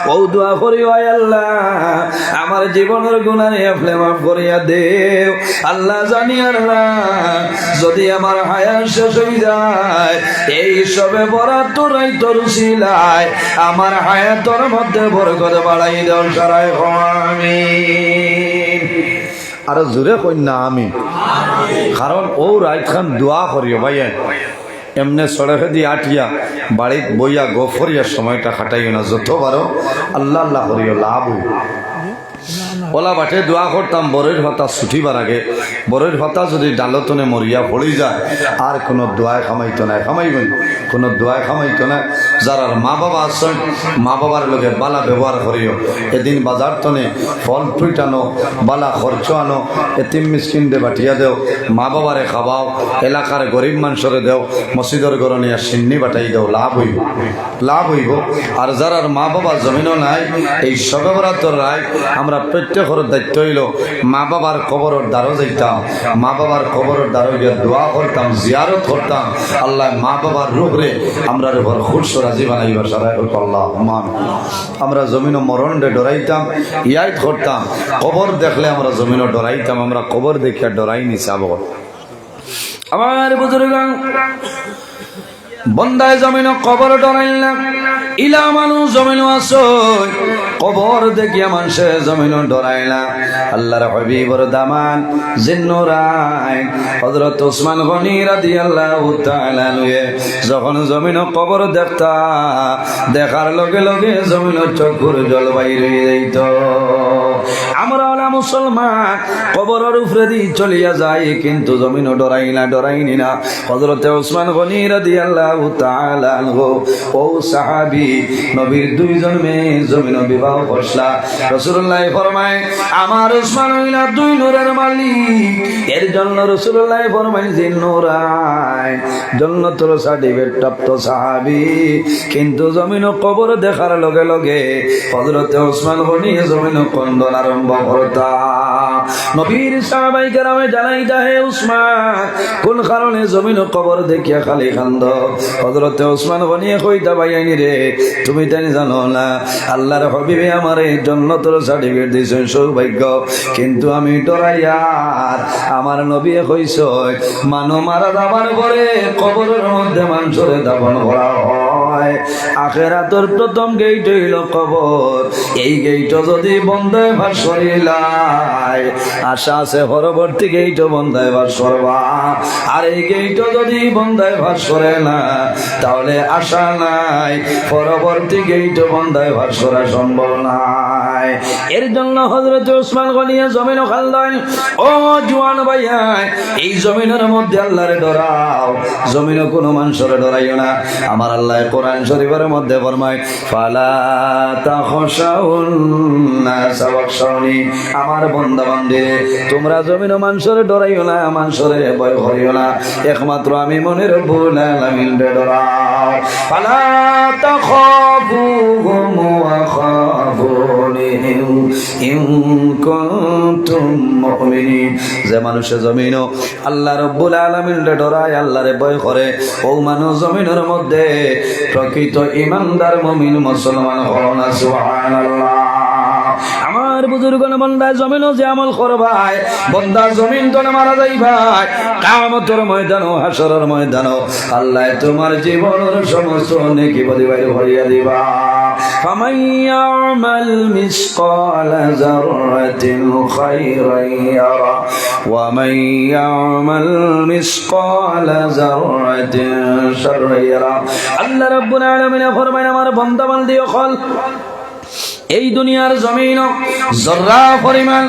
অউ দোয়া করিও, "আয় আল্লাহ, আমার জীবনর গুনারে আপনে মাফ করিয়া দেও।" আল্লাহ জানিয়ার না, যদি আমার হায়াত শেষ অই যায়, এই শবে বরাতর রাইতর উসিলায় আমার হায়াতর মধ্যে বরকত বাড়াই দেও। সারায় কও আমিন। আরো জোরে কইন না আমিন। কারণ অউ রাইত খান দোয়া করিও ভাইয়াইন। এমনে সড়কেদি আটিয়া, বাড়িত বইয়া গফ করিয়া সময়টা কাটাইও না। যত পারো আল্লাহ আল্লাহ করিও, লাভ অইবো। অলা বাটে দোয়া করতাম, বড়ইর পাতা ছুটিবার আগে, বড়ইর পাতা যদি ডালো তনে মরিয়া পড়ি যায়, আর কুনু দোয়ায় কামাইতো নায়, কামাইবো নি? কুনু দোয়ায় কামাইতো নায়। যারার মা বাবা আছইন, মা বাবার লগে বালা ব্যবহার করিও। এদিন বাজার তনে ফল fruit আনো, বালা খরচ আনো, এতিম মিসকিনরে বাটিয়া দেও, মা বাবারে খাওয়াও, এলাকার গরিব মানষরে দেও, মসজিদর ঘরো নিয়া শিন্নি বাটাই দেও, লাভ অইবো, লাভ অইবো। আর যারার মা বাবা জমিনো নাই, এই শবে বরাতর রাইত আমরা প্রত্যেকর দায়িত্ব অইলো মা বাবার কবরর দ্বারো যাইতাম, মা বাবার কবরর দ্বারো গিয়া দোয়া করতাম, জিয়ারত করতাম। আল্লাহ মা বাবার রুহরে আমরার উপর খুশ রাজি বানাইবা, সারায় কও আল্লাহুম্মা আমিন। আমরা জমিনো মরণরে ডরাইতাম, ইয়াদ করতাম, কবর দেখলে আমরা জমিনো ডরাইতাম, আমরা কবর দেখিয়া ডরাই নি সাব। আমার বুজুর্গান, বন্দায় জমিনো কবর ডরাইল না, ইলা মানুষ জমিনো আছইন, কবর দেখিয়া মানষে জমিনো ডরাইল না। আল্লাহর হাবিবর দামান জিন্নুরাইন হযরত ওসমান গনি রাদিয়াল্লাহু তাআলা আনহুয়ে যখন জমিনো কবর দেখতা, দেখার লগে লগে জমিনো চক্ষুর জল বাইর অই যাইতো। আমরা অলা মুসলমান, কবরর উপরেদি চলিয়া যাই, কিন্তু জমিনো ডরাই না, ডরাই নি না। হযরতে ওসমান গনি রাদিয়াল্লাহু তাআলা আনহু, অউ সাহাবী, নবীর দুইজন মেয়ে জমিনো বিবাহ ফসলা। রাসূলুল্লাহ ফরমায়, আমার উসমান অইলা দুই নূরের মালিক। এর জন্য রাসূলুল্লাহ ফরমায়, যে নূরাইন, জন্নতর সার্টিফিকেট প্রাপ্ত সাহাবী। কিন্তু জমিনো কবর দেখার লগে লগে হযরতে উসমান গনিয়ে জমিনো কান্দন আরম্ভ করতা। নবীর সাহাবায়ে কেরামে জানাইতা, হে উসমান, কোন কারণে জমিনো কবর দেখিয়া খালি কান্দো? হযরতে উসমান গনিয়ে কইতা, ভাইয়াইন রে, তুমি তাইন জানো না, আল্লাহর হাবিবে আমারে জন্নতর সার্টিফিকেট দিছইন, সৌভাগ্য। কিন্তু আমি ডরাইয়ার, আমার নবীয়ে কইছইন, মানুষ মারা যাবার পরে কবরর মধ্যে মানষরে দাফন করা হয়। আখেরাতর প্রথম গেইট অইলো কবর। এই গেইটো যদি বন্দায় পাস করিলায়, আশা আছে পরবর্তী গেইটো বন্দায় পাস করবা। আর এই গেইটো যদি বন্দায় পাস করে না, তাহলে আশা নাই, পরবর্তী গেইটো বন্দায় পাস করা সম্ভব নায়। এর জন্য হযরতে উসমান গনিয়ে জমিনো কান্দইন, ও জুয়ান ভাইয়াইন, এই জমিনর মধ্যে আল্লাহরে ডরাও, জমিনো কোনো মানষরে ডরাইও না। আমার আল্লায় কোরআন শরীফর মধ্যে ফরমায়, ফালা তাখশাউন নাসা ওয়াখশাউনি। আমার বন্দা বান্দিরে, তোমরা জমিনো মানষরে ডরাইও না, মানষরে ভয় করিও না, একমাত্র আমি মনে রব্বুল আলামিনরে ডরাও। ফালা তাখাফুহুম ওয়া খাফুনি ইন কুনতুম মুমিনিন। যে মানষে জমিনো আল্লাহ রব্বুল আলামিনরে ডরায়, আল্লাহরে ভয় করে, অউ মানুষ জমিনর মধ্যে প্রকৃত ইমানদার মুমিন মুসলমান। কও না সুবহানাল্লাহ। আমার বুজুর্গন, বন্দায় জমিনো যে আমল করবায়, বন্দা জমিন তনে মারা যাইবায়, কিয়ামতর ময়দানো, হাশরর ময়দানো আল্লায় তুমার জীবনর সমস্ত নেকি বদি বাইর করিয়া দিবা। ফামান ইয়ামাল মিসকালা যাররাতিন খায়রান ইয়ারা, ওয়া মান ইয়ামাল মিসকালা যাররাতিন শাররান ইয়ারা। আল্লাহ রাব্বুল আলামিনে ফরমাইন, আমার বন্দা বান্দি অকল, এই দুনিয়ার জমিনো জর্রা পরিমাণ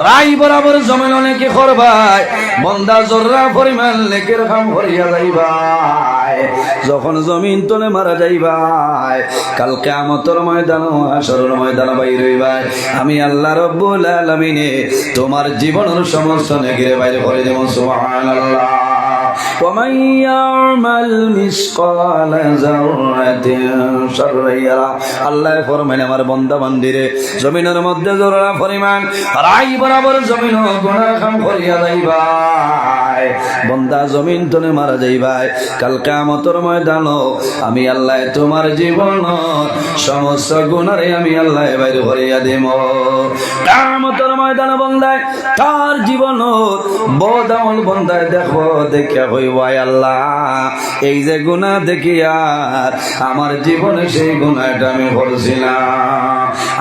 রাই বরাবর জমিনো নেকি করবায়, বন্দা জর্রা পরিমাণ নেকির কাম করিয়া যাইবায়। যখন জমিন তনে মারা যাইবায়, কাল কিয়ামতর ময়দানো, হাশরর ময়দানো বাইর অইবায়, আমি আল্লাহ রাব্বুল আলামিনে তুমার জীবনর সমস্ত নেকিরে বাইর করি দিমু। সুবহানাল্লাহ। ওয়া মান ইয়ামাল মিসকালা যাররাতিন শাররান ইয়ারা। আল্লায় ফরমাইন, আমার বন্দা বান্দিরে, জমিনর মধ্যে জর্রা পরিমাণ রাই বরাবর জমিনো গুনার কাম করিয়া যাইবায়, বন্দা জমিন তনে মারা যাইবায়, কাল কিয়ামতর ময়দানো আমি আল্লায় তুমার জীবনর সমস্ত গুনারে আমি আল্লায় বাইর করিয়া দিমু। কিয়ামতর ময়দানো বন্দায় তার জীবনর বদ আমল বন্দায় দেখবো, দেখিয়া কইবো, আয় আল্লাহ, এই যে গুনা দেখিয়ার আমার জীবনে সেই গুনাটা আমি করছি না।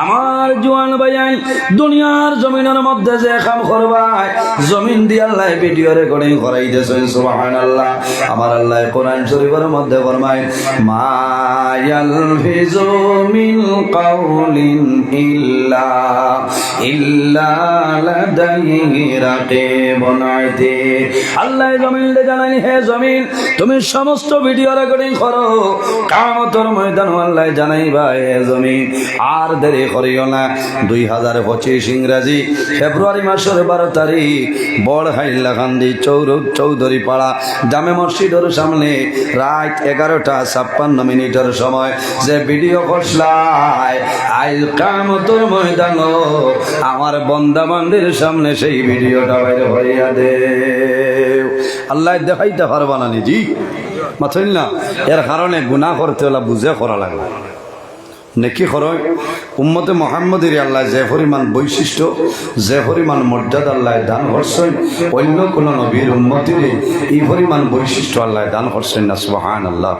আমার জুয়ান ভাইয়াইন, দুনিয়ার জমিনর মধ্যে যে কাম করবায়, জমিন দি আল্লায় ভিডিও রেকর্ডিং করাই দিছইন। সুবহানাল্লাহ। আমার আল্লায় কোরআন শরীফর মধ্যে ফরমাইন, মা ইয়ালফিজু মিন কাউলিন ইল্লা, ইল্লা লাদাইহি রাকিবুন আতীদ। আল্লায় জমিনরে জানাইন, হে জমিন, তুমি সমস্ত ভিডিও রেকর্ডিং করো, কিয়ামতর ময়দানো আল্লায় জানাইবা, হে জমিন, আর দেরি করিও না। দুই হাজার পঁচিশ ইংরাজি ফেব্রুয়ারি মাসর বারো তারিখ বড় হাইলাকান্দি চৌর-, চৌধুরীপাড়া জামে মসজিদর সামনে রাইত এগারোটা ছাপ্পান্ন মিনিটর সময় যে ভিডিও করছলায়, আইজ কিয়ামতর ময়দানো আমার বন্দা বান্দির সামনে সেই ভিডিওটা বাইর করিয়া দেও। আল্লায় দেখাইতা পারবা না নি জি? মাতইন না। এর কারণে গুনা করতে অইলে বুঝে করা লাগে। নেকি করো, উম্মতে মুহাম্মদীরে আল্লায় যে পরিমাণ বৈশিষ্ট্য, যে পরিমাণ মর্যাদা আল্লায় দান করছইন, অইন্য কুনু নবীর উম্মতিরে ই পরিমাণ বৈশিষ্ট্য আল্লায় দান করছইন না। সুবহানাল্লাহ।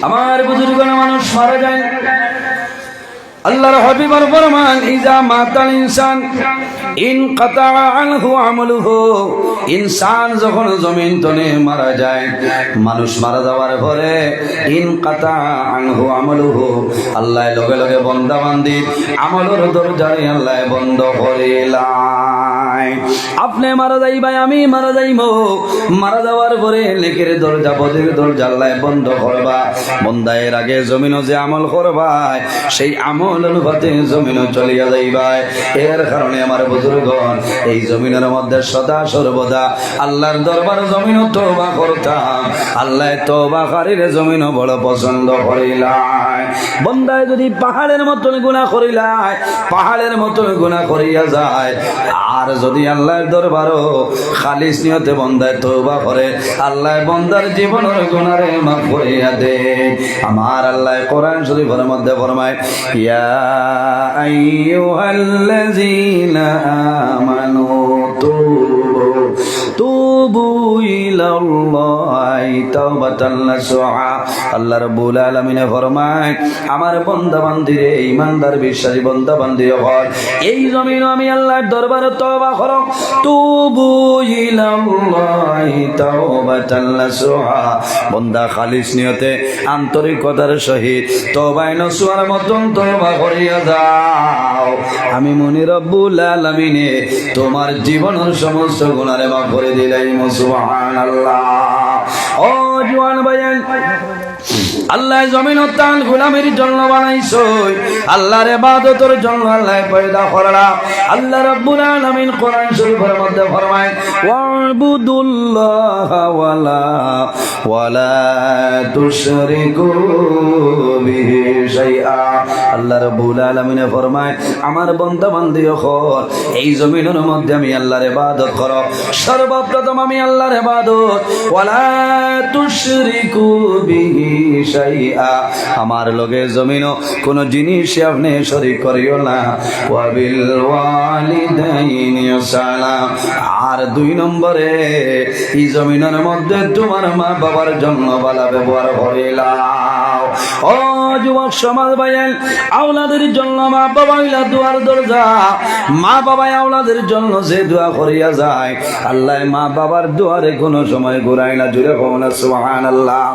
আমার বুজুর্গ, মানুষ মারা যায়, আল্লাহর হাবিবর ফরমান, ইজা মাতাল ইনসান ইনকাতা আনহু আমালুহু। ইনসান যখন জমিন তনে মারা যায়, মানুষ মারা যাওয়ার পরে ইনকাতা আনহু আমালুহু, আল্লায় লগে লগে বন্দা বান্দির আমলর দরজারে আল্লায় বন্ধ করিলায়। আপনে মারা যাইবায়, আমি মারা যাইমু। মারা যাওয়ার পরে নেকির দরজা, বদির দরজা আল্লায় বন্ধ করবা। বন্দা এর আগে জমিনো যে আমল করবায়, সেই আমল অনুপাতে জমিনো চলিয়া যাইবায়। এর কারণে আমার বুজুর্গণ, এই জমিনর মধ্যে সদা সর্বদা আল্লার দরবার জমিনো তওবা করতাম। আল্লায় তওবাকারীরে জমিনো বড় পছন্দ করিলায়। বন্দায় যদি পাহাড়ের মতন গুনাহ করিলায়, পাহাড়ের মতন গুনাহ করিয়া যায়, আর যদি আল্লার দরবারো খালিস নিয়তে বন্দায় তওবা করে, আল্লায় বন্দার জীবনর গুনারে মাফ করিয়া দেইন। আমার আল্লায় কোরআন শরীফর মধ্যে ফরমায়, ইয়া আইয়ুহাল্লাযীনা আমানু তুবু, তুবু ইলাল্লাহি তাওবাতান নাসুহা। আল্লাহ রাব্বুল আলামিনে ফরমায়, আমার বন্দা বান্দিরে, ইমানদার বিশ্বাসী বন্দা বান্দি অকল, এই জমিনো আমি আল্লার দরবারে তওবা করো। তুবু ইলাল্লাহি তাওবাতান নাসুহা। বন্দা খালিস নিয়তে আন্তরিকতার সহিত তওবায়ে নসুহার মতন তওবা করিয়া যাও। আমি মনি রব্বুল আলামিনে তুমার জীবনর সমস্ত গুনারে মাফ করি দিলাইমু। সুবহানাল্লাহ। ও জুয়ান ভাইয়াইন, আল্লায় জমিনো তান গুলামির জন্য বানাইছইন, আল্লার ইবাদতর জন্য আল্লায় পয়দা করলা। আল্লাহ রাব্বুল আলামিন কোরআন শরীফর মধ্যে ফরমায়, ওয়াবুদুল্লাহা ওয়ালা, ওয়ালা তুশরিকু বিহি শাইআ। আল্লাহ রাব্বুল আলামিনে ফরমায়, আমার বন্দা বান্দি অকল, এই জমিনর মধ্যে আমি আল্লার ইবাদত করো। সর্বপ্রথম আমি আল্লার ইবাদত, ওয়ালা তুশরিকু বিহি শাইআ, আমার লগে জমিনো কুনু জিনিস আপনে শরিক করিও না। ওয়াবিল ওয়ালিদাইনি ইহসানা, আর দুই নম্বরে ই জমিনর মধ্যে তুমার মা বাবার জন্য ভালা ব্যবহার করিলাও। ও যুবক সমাজ ভাইয়াইন, আওলাদের জন্য মা বাবা অইলা দোয়ার দরজা। মা বাবায় আওলাদের জন্য যে দোয়া করিয়া যায়, আল্লায় মা বাবার দোয়ারে কুনু সময় ঘুরায় না। জুরে কও না সুবহানাল্লাহ।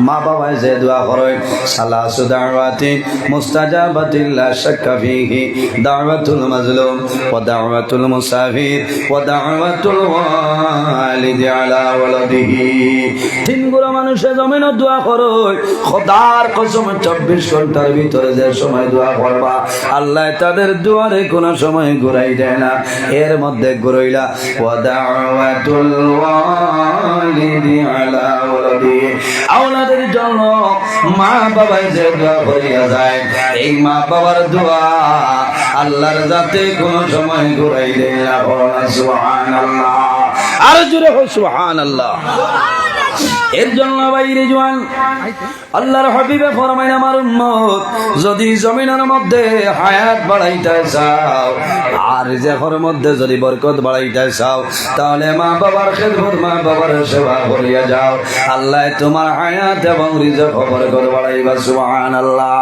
মা বাবায় যে দোয়া করইন, সালাসু দাওয়াতিন মুস্তাজাবাতিন লা শাক্কা ফিহি, দাওয়াতুল মাজলুম ওয়া দাওয়াতুল মুসাফির ওয়া দাওয়াতুল ওয়ালিদি আলা ওয়ালাদিহি। তিন গুরা মানুষে জমিনো দোয়া করইন, খোদার কসম, চব্বিশ ঘন্টার ভিতরে যে সময় দোয়া করবা, আল্লায় তাদের দোয়ারে কুনু সময় ঘুরাই দেয় না। এর মধ্যে ঘুরাইলা, ওয়া দাওয়াতুল ওয়ালিদি আলা ওয়ালাদিহি, আওলাদের জন্য মা বাবায় যে দোয়া করিয়া যায়, এই মা বাবার দোয়া আল্লার যাতে কুনু সময় ঘুরাই দেয় না। কও না সুবহানাল্লাহ। আর জুরে কও সুবহানাল্লাহ। এর জন্য ভাইরে জুয়ান, আল্লার হাবিবে ফরমাইন, আমার উম্মত যদি জমিনর মধ্যে হায়াত বাড়াইতায় চাও, আর রিজিকর মধ্যে যদি বরকত বাড়াইতায় চাও, তাহলে মা বাবার খেদমত, মা বাবার সেবা করিয়া যাও। আল্লায় তুমার হায়াত এবং রিজিকো বরকত বাড়াইবা। সুবহানাল্লাহ।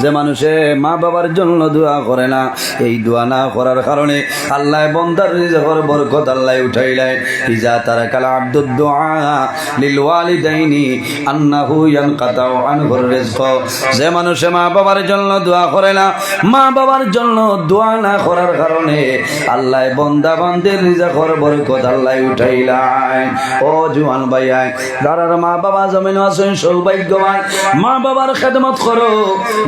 যে মানুষে মা বাবার জন্য দোয়া করে না, এই দোয়া না করার কারণে আল্লায় বন্দার রিজিকর বরকত আল্লায় উঠাইলায়। ইজা তারাকাল আব্দুদ দুআ লিল ওয়ালিদাইনি আন্নাহু ইয়ানকাতাউ আনহুর রিজকু। যে মানুষে মা বাবার জন্য দোয়া করে না, মা বাবার জন্য দোয়া না করার কারণে আল্লায় বন্দা বান্দির রিজিকর বরকত আল্লায় উঠাইলায়। ও জুয়ান ভাইয়াইন, যারার মা বাবা জমিনো আছইন সৌভাগ্যবান, মা বাবার খেদমত করো,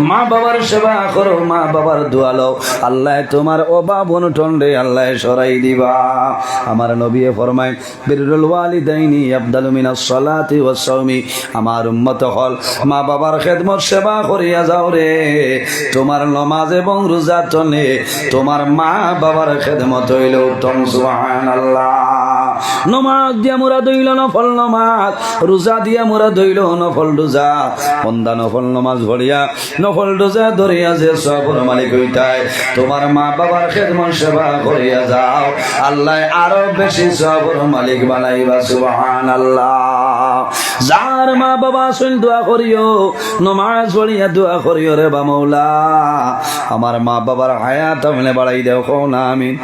মা বাবার সেবা করো, মা বাবার দোয়া লও, আল্লায় তুমার অভাব অনটনরে আল্লায় সরাই দিবা। আমার নবীয়ে ফরমাইন, বিররুল ওয়ালিদাইনি আফদালু মিনাস সালাতি ওয়াস সাওমি। আমার উম্মত অকল, মা বাবার খেদমত সেবা করিয়া যাও রে, তুমার নমাজ এবং রোজা তনে তুমার মা বাবার খেদমত অইলো উত্তম। সুবহানাল্লাহ। নমাজ দিয়া মুরাদ অইলো নফল নমাজ, রোজা দিয়া মুরাদ অইলো নফল রোজা। বন্দা নফল নমাজ পড়িয়া, নফল রোজা ধরিয়া যে সওয়াবর মালিক অইতায়, তুমার মা বাবার খেদমত সেবা করিয়া যাও, আল্লায় আরো বেশি সওয়াবর মালিক বানাইবা। সুবহানাল্লাহ। যার মা বাবা আছইন দোয়া করিও, নমাজ পড়িয়া দোয়া করিও রে বা মৌলা, আমার মা বাবার হায়াত আপনে বাড়াই দেও। কও না আমিন।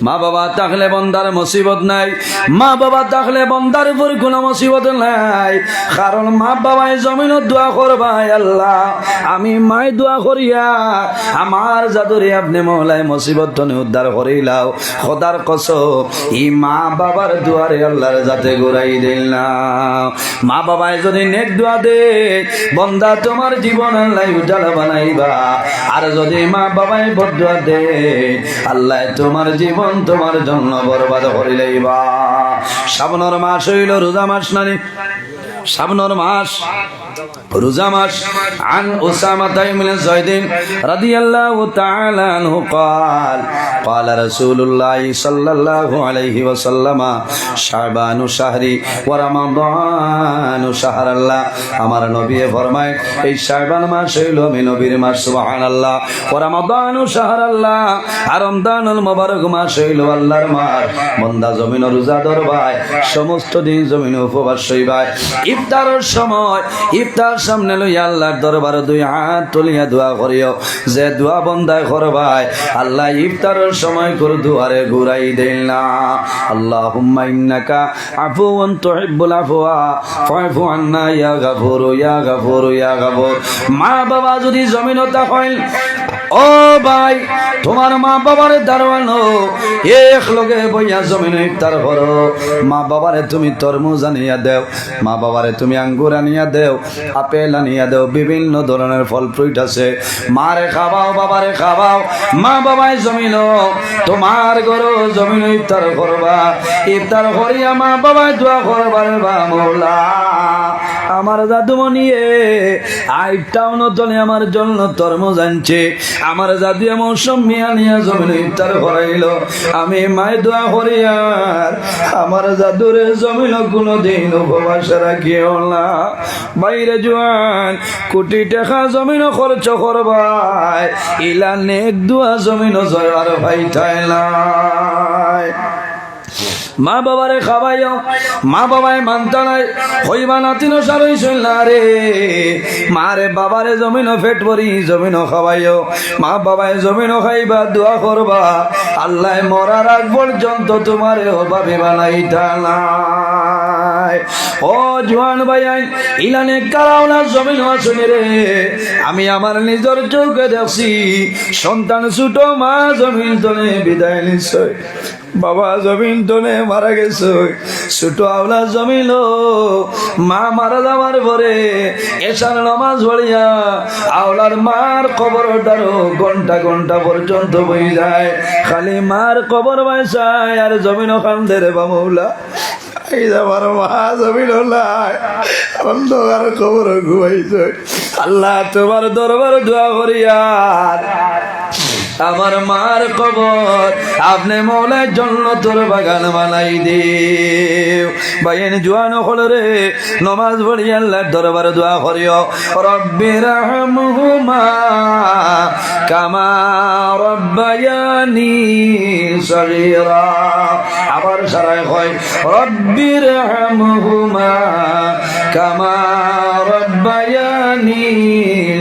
মা বাবা থাকলে বন্দার মুসিবত নাই, মা বাবা থাকলে বন্দার উপর কুনু মুসিবত নাই। কারণ মা বাবায় জমিনো দোয়া করবা, "আল্লাহ, আমি মায় দোয়া করিয়া আমার জাদুরে আপনে মওলায় মুসিবত তনে উদ্ধার করিলাও।" খোদার কসম, ই মা বাবার দোয়ারে আল্লাহর জাতে ঘুরাই দিল না। মা বাবায় যদি নেক দোয়া দে, বন্দা, তুমার জীবন আল্লায় উজালা বানাইবা। আর যদি মা বাবায় বদদোয়া দে, আল্লায় তুমার জীবন তুমার জন্য বরবাদ করি লাইবা। শাবানর মাস অইলো রোজা মাস নানি? শাবানর মাস, রোজা মাস। عن أسامة بن زيد رضي الله تعالى عنه قال، قال رسول الله صلى الله عليه وسلم، شعبان شهري ورمضان شهر الله। আমার নবীয়ে ফরমায়, এই শাবান মাস অইলো আমি নবীর মাস, সুবহানাল্লাহ। ورمضان شهر الله, আর রমজানুল মুবারক মাস অইলো আল্লাহর মাস। বন্দা জমিনো রোজা ধরবায়, সমস্ত দিন জমিনো উপবাস রইবায়। ইফতারর সময় ইফতার সামনে লইয়া আল্লাহর দরবারো দুই হাত তুলিয়া দোয়া করিও। যে দোয়া বন্দায় করবায়, আল্লায় ইফতারর সময়কুর দোয়ারে ঘুরাই দেইন না। اللهم إنك عفو تحب العفو فاعف عنا يا غفور يا غفور يا غفور। মা বাবা যদি জমিনো থাকইন, ও ভাই, তুমার মা বাবারে দাওয়াত আনো, একলগে বইয়া জমিনো ইফতার করো। মা বাবারে তুমি তরমুজ আনিয়া দেও, মা বাবারে তুমি আঙ্গুর আনিয়া দেও, আপেল আনিয়া দেও, বিভিন্ন ধরনের ফল fruit আছে। মারে খাওয়াও, বাবারে খাওয়াও। মা বাবায় জমিনো, তুমার ঘরো জমিনো ইফতার করবা। ইফতার করিয়া মা বাবায় দোয়া করবা, "রে বা মওলা, আমার জাদুমণিয়ে আইজ টাউন তনে আমার জন্য তরমুজ আনছে, আমার জাদুয়ে মৌসুম্বি আনিয়া জমিনো ইফতার করাইলো। আমি মায় দোয়া করিয়ার আমার জাদুরে জমিনো কুনুদিন উপবাস রাখিও না।" ভাইরে জোয়ান, কুটি টেকা জমিনো খরচ করবায়, ইলা নেক দোয়া জমিনো জয়ার পাইতায় নায়। মা বাবারে খাওয়াইও, মা বাবায় মানতা নায়, কইবা নাতিনো সারই শুনলা রে। মারে বাবারে জমিনো পেট ভরি জমিনো খাওয়াইও, মা বাবায় জমিনো খাইবা, দোয়া করবা, আল্লায় মরার আগ পর্যন্ত তুমারে অভাবী বানাইতা নায়। ও জোয়ান ভাইয়াইন, ইলা নেককার আওলাদ জমিনো আছইন রে। আমি আমার নিজর চউখে দেখছি, সন্তান ছোট, মা জমিন তনে বিদায় নিছে, বাবা জমিন তনে মারা গেছে। ছোট আওলাদ জমিনো মা মারা যাওয়ার পরে এশার নামাজ পড়িয়া আওলাদ মার কবরর দ্বারো ঘন্টা ঘন্টা পর্যন্ত বই যায়, খালি মার কবর বায় চায় আর জমিনো কান্দে রে বা মওলা। এই যে আমার মা জমিনো নাই, অন্ধকার কবরো ঘুমাইছে। আল্লাহ, তুমার দরবারো দোয়া করিয়ার আমার মার কবর আপনে মওলায় জন্নতর বাগান বানাই দেও। ভাইয়াইন জোয়ান অকলরে, নমাজ পড়িয়া আল্লাহর দরবারো দোয়া করিও, رب ارحمهما كما ربياني صغيرا। আবার সারায় কয়, رب ارحمهما كما ربياني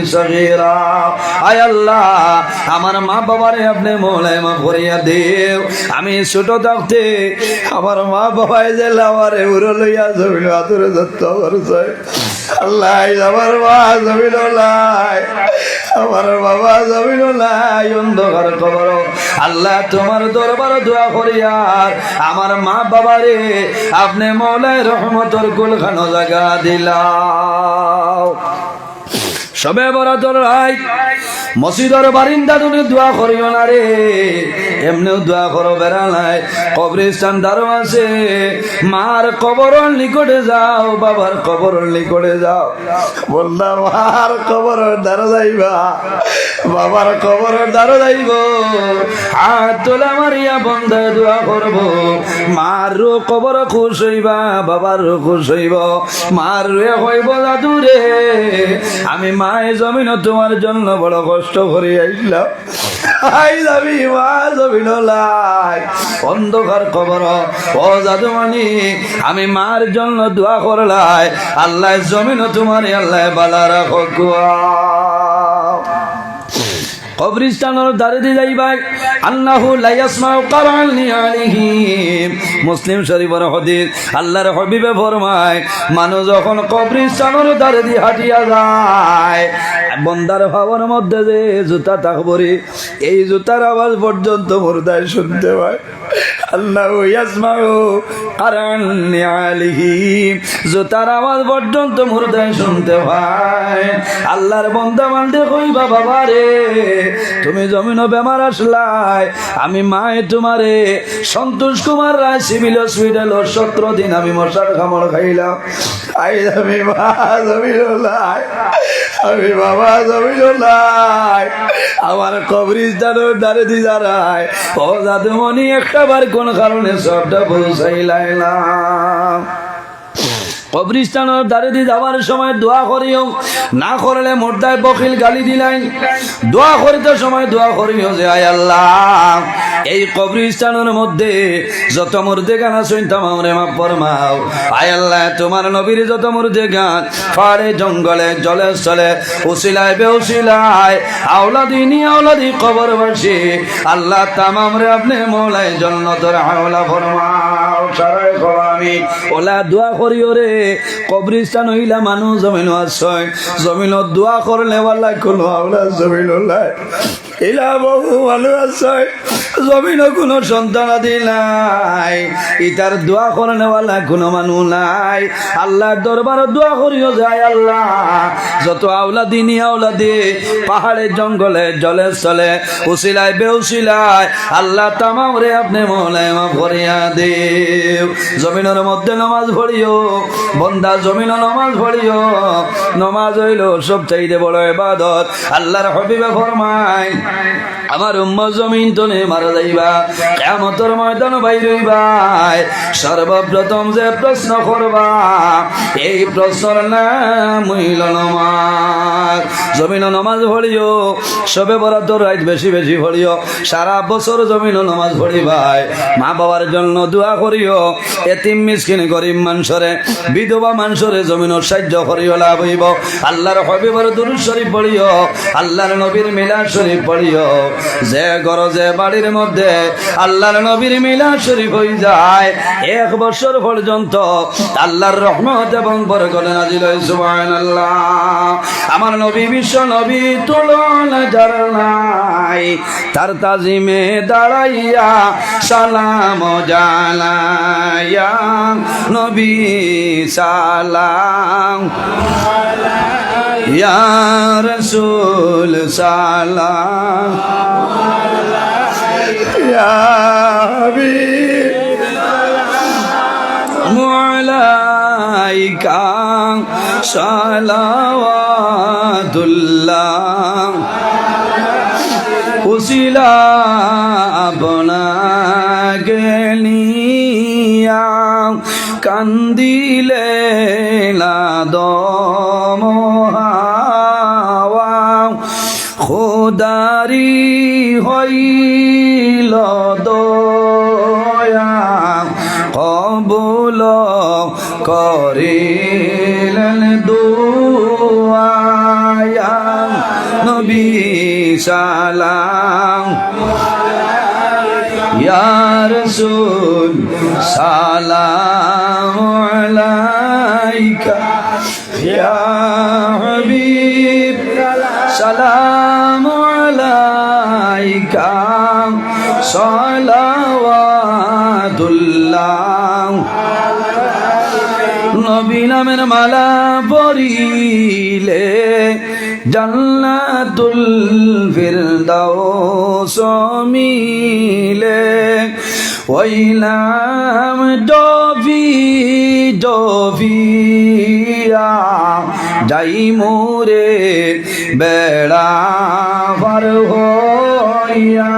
صغيرا। আয় আল্লাহ, আমার মা বাবারে আপনে মওলায় মাফ করিয়া দেও। আমি ছোট থাকতে আমার মা বাবায় যে লাওয়ারে উরো লইয়া জমিনো আদরে যত্ন করছে, আল্লাহ, আইজ আমার মা জমিনো নাই, আমার বাবা জমিনো নাই, অন্ধকার কবরো। আল্লাহ, তুমার দরবারো দোয়া করিয়ার আমার মা বাবারে আপনে মওলায় রহমতর কুলখানো জাগা দিলাও। শবে বরাতর রাইত মসজিদর বারিন্দা তনে দোয়া করিও না রে, এমনেউ দোয়া করো বেড়া নাই, কবরস্থান দ্বারো আছে, মার কবরর নিকটে যাও, বাবার কবরর নিকটে যাও। বন্দা মার কবরর দ্বারো যাইবা, বাবার কবরর দ্বারো যাইবো, হাত তুলা মারিয়া বন্দায় দোয়া করবো, মার রুহ কবরো খুশ অইবা, বাবার রুহ খুশ অইবো। মার রুহে কইবো, "জাদুরে, আমি মায় জমিনো তুমার জন্য বড় কষ্ট করি আইলাম। আইজ আমি মা জমিনো নাই, অন্ধকার কবরো। ও জাদুমণি, আমি মার জন্য দোয়া করলাই, আল্লায় জমিনো তুমারে আল্লায় বালা রাখো।" কবরস্থানর দারেদি যাইবায়, আন্নাহু লা ইয়াসমাউ কারআন নিআলিহিম। মুসলিম শরীফর হাদিস, আল্লাহর হাবিবে ফরমায়, মানুষ যখন কবরস্থানর দারেদি হাঁটিয়া যায়, বন্দার পাওর মধ্যে যে জুতা থাকবো রে, এই জুতার আওয়াজ পর্যন্ত মুর্দায় শুনতে পায়। আল্লাহু ইয়াসমাউ কারআন নিআলিহিম। জুতার আওয়াজ পর্যন্ত মুর্দায় শুনতে পায়। আল্লাহর বন্দা বান্দি কইবা, "বাবা রে, তুমি জমিনো বেমার আছলায়, আমি মায়ে তুমারে সন্তোষ কুমার রায় সিভিল হসপিটালো সতেরো দিন আমি মশার কামড় খাইলাম।" আই আমি মা জমিনো নাই, আমি বাবা জমিনো নাই, আমার কবরস্থানর দারেদি যারায়, ও জাদুমণি একটা বার কোন কারণে সবটা পৌঁছাইলায় না। কবরস্থানর দারেদি যাওয়ার সময় দোয়া করিও, না করলে মুর্দায় বখিল গালি দিলাইন। দোয়া করিতে সময় দোয়া করিও যে, "আয় আল্লাহ, এই কবরস্থানর মধ্যে যত মুর্দেগান আছইন তামামরে মাফ ফরমাও। আয় আল্লাহ, তুমার নবীর যত মুর্দেগান পাহাড়ে জঙ্গলে জলে স্থলে উসিলায় বেউসিলায় আওলাদি নিআওলাদি কবরবাসী, আল্লাহ তামামরে আপনে মওলায় জন্নতর আওলা ফরমাও।" সারায় কও আমি। অলা দোয়া করিও রে, কবরস্থান অইলা মানুষ জমিনো আছইন, জমিনো দোয়া করনেওয়ালা কুনু আওলাদ জমিনো নাই। ইলা বহু মানুষ আছইন, জমিনো কুনু সন্তানাদি নাই, ইতার দোয়া করনেওয়ালা কুনু মানুষ নাই। আল্লাহর দরবারো দোয়া করিও যে, "আয় আল্লাহ, যত আওলাদি নিআওলাদি পাহাড়ে জঙ্গলে জলে স্থলে উসিলায় বেউসিলায় আল্লাহ তামামরে আপনে মওলায় মাফ করিয়া দেও।" জমিনর মধ্যে নমাজ পড়িও, বন্দা জমিনো নমাজ পড়িও। নমাজ অইলো সবচাইতে বড় ইবাদত। আল্লাহর হাবিবে ফরমাইন, আমার উম্মত জমিন তনে মারা যাইবা, কিয়ামতর ময়দানো বাইর অইবায়, সর্বপ্রথম যে প্রশ্ন করবা, এই প্রশ্নর নাম অইলো নমাজ। জমিনো নমাজ পড়িও, শবে বরাতর রাইত বেশি বেশি পড়িও, সারা বছর জমিনো নমাজ পড়িবায়, মা বাবার জন্য দোয়া করিও, এতিম মিসকিন গরিব মানষরে, বিধবা মানষরে জমিনো সাইয্য করিও, লাভ অইবো। আল্লাহর হাবিবর দুরূদ শরীফ পড়িও, আল্লাহর নবীর মিলাদ শরীফ পড়িও। যে ঘরো যে বাড়ির মধ্যে আল্লাহর নবীর মিলাদ শরীফ অইযায়, এক বছর পর্যন্ত আল্লাহর রহমত এবং বরকত নাজিল অয়। সুবহানাল্লাহ। আমার নবী বিশ্ব নবী তুলনা যার নাই, তার তাজিমে দাঁড়াইয়া সালাম জানাইয়া নবী সালাম, ইয়া রাসূল সালাম, ইয়া হাবিব আলাইকা সালাওয়াতুল্লাহ। উসিলা আপনাকে নিয়া কান্দিলে না দম হাওয়া। খোদারি হইল দয়া, কবুল করিলেন দোয়া। ইয়া নবী সালাম, ইয়া রাসূল সালাম আলাইকা। ইয়া হাবিব সালাম আলাইকা সালাওয়াতুল্লাহ। নবী নামের মালা পড়িলে জান্নাতুল ফিরদাউস মিলে। ওই নাম জপি জপিয়া যাইমুরে বেড়া পার হইয়া।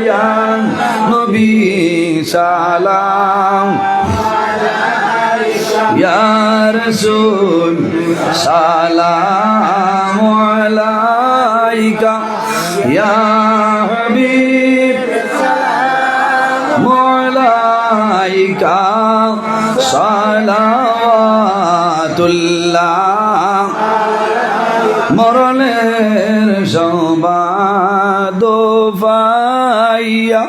ইয়া নবী সালাম, ইয়া রাসূল সালাম আলাইকা। ইয়া হাবিব সালাম আলাইকা সালাওয়াতুল্লাহ। মরণের সংবাদ পাইয়া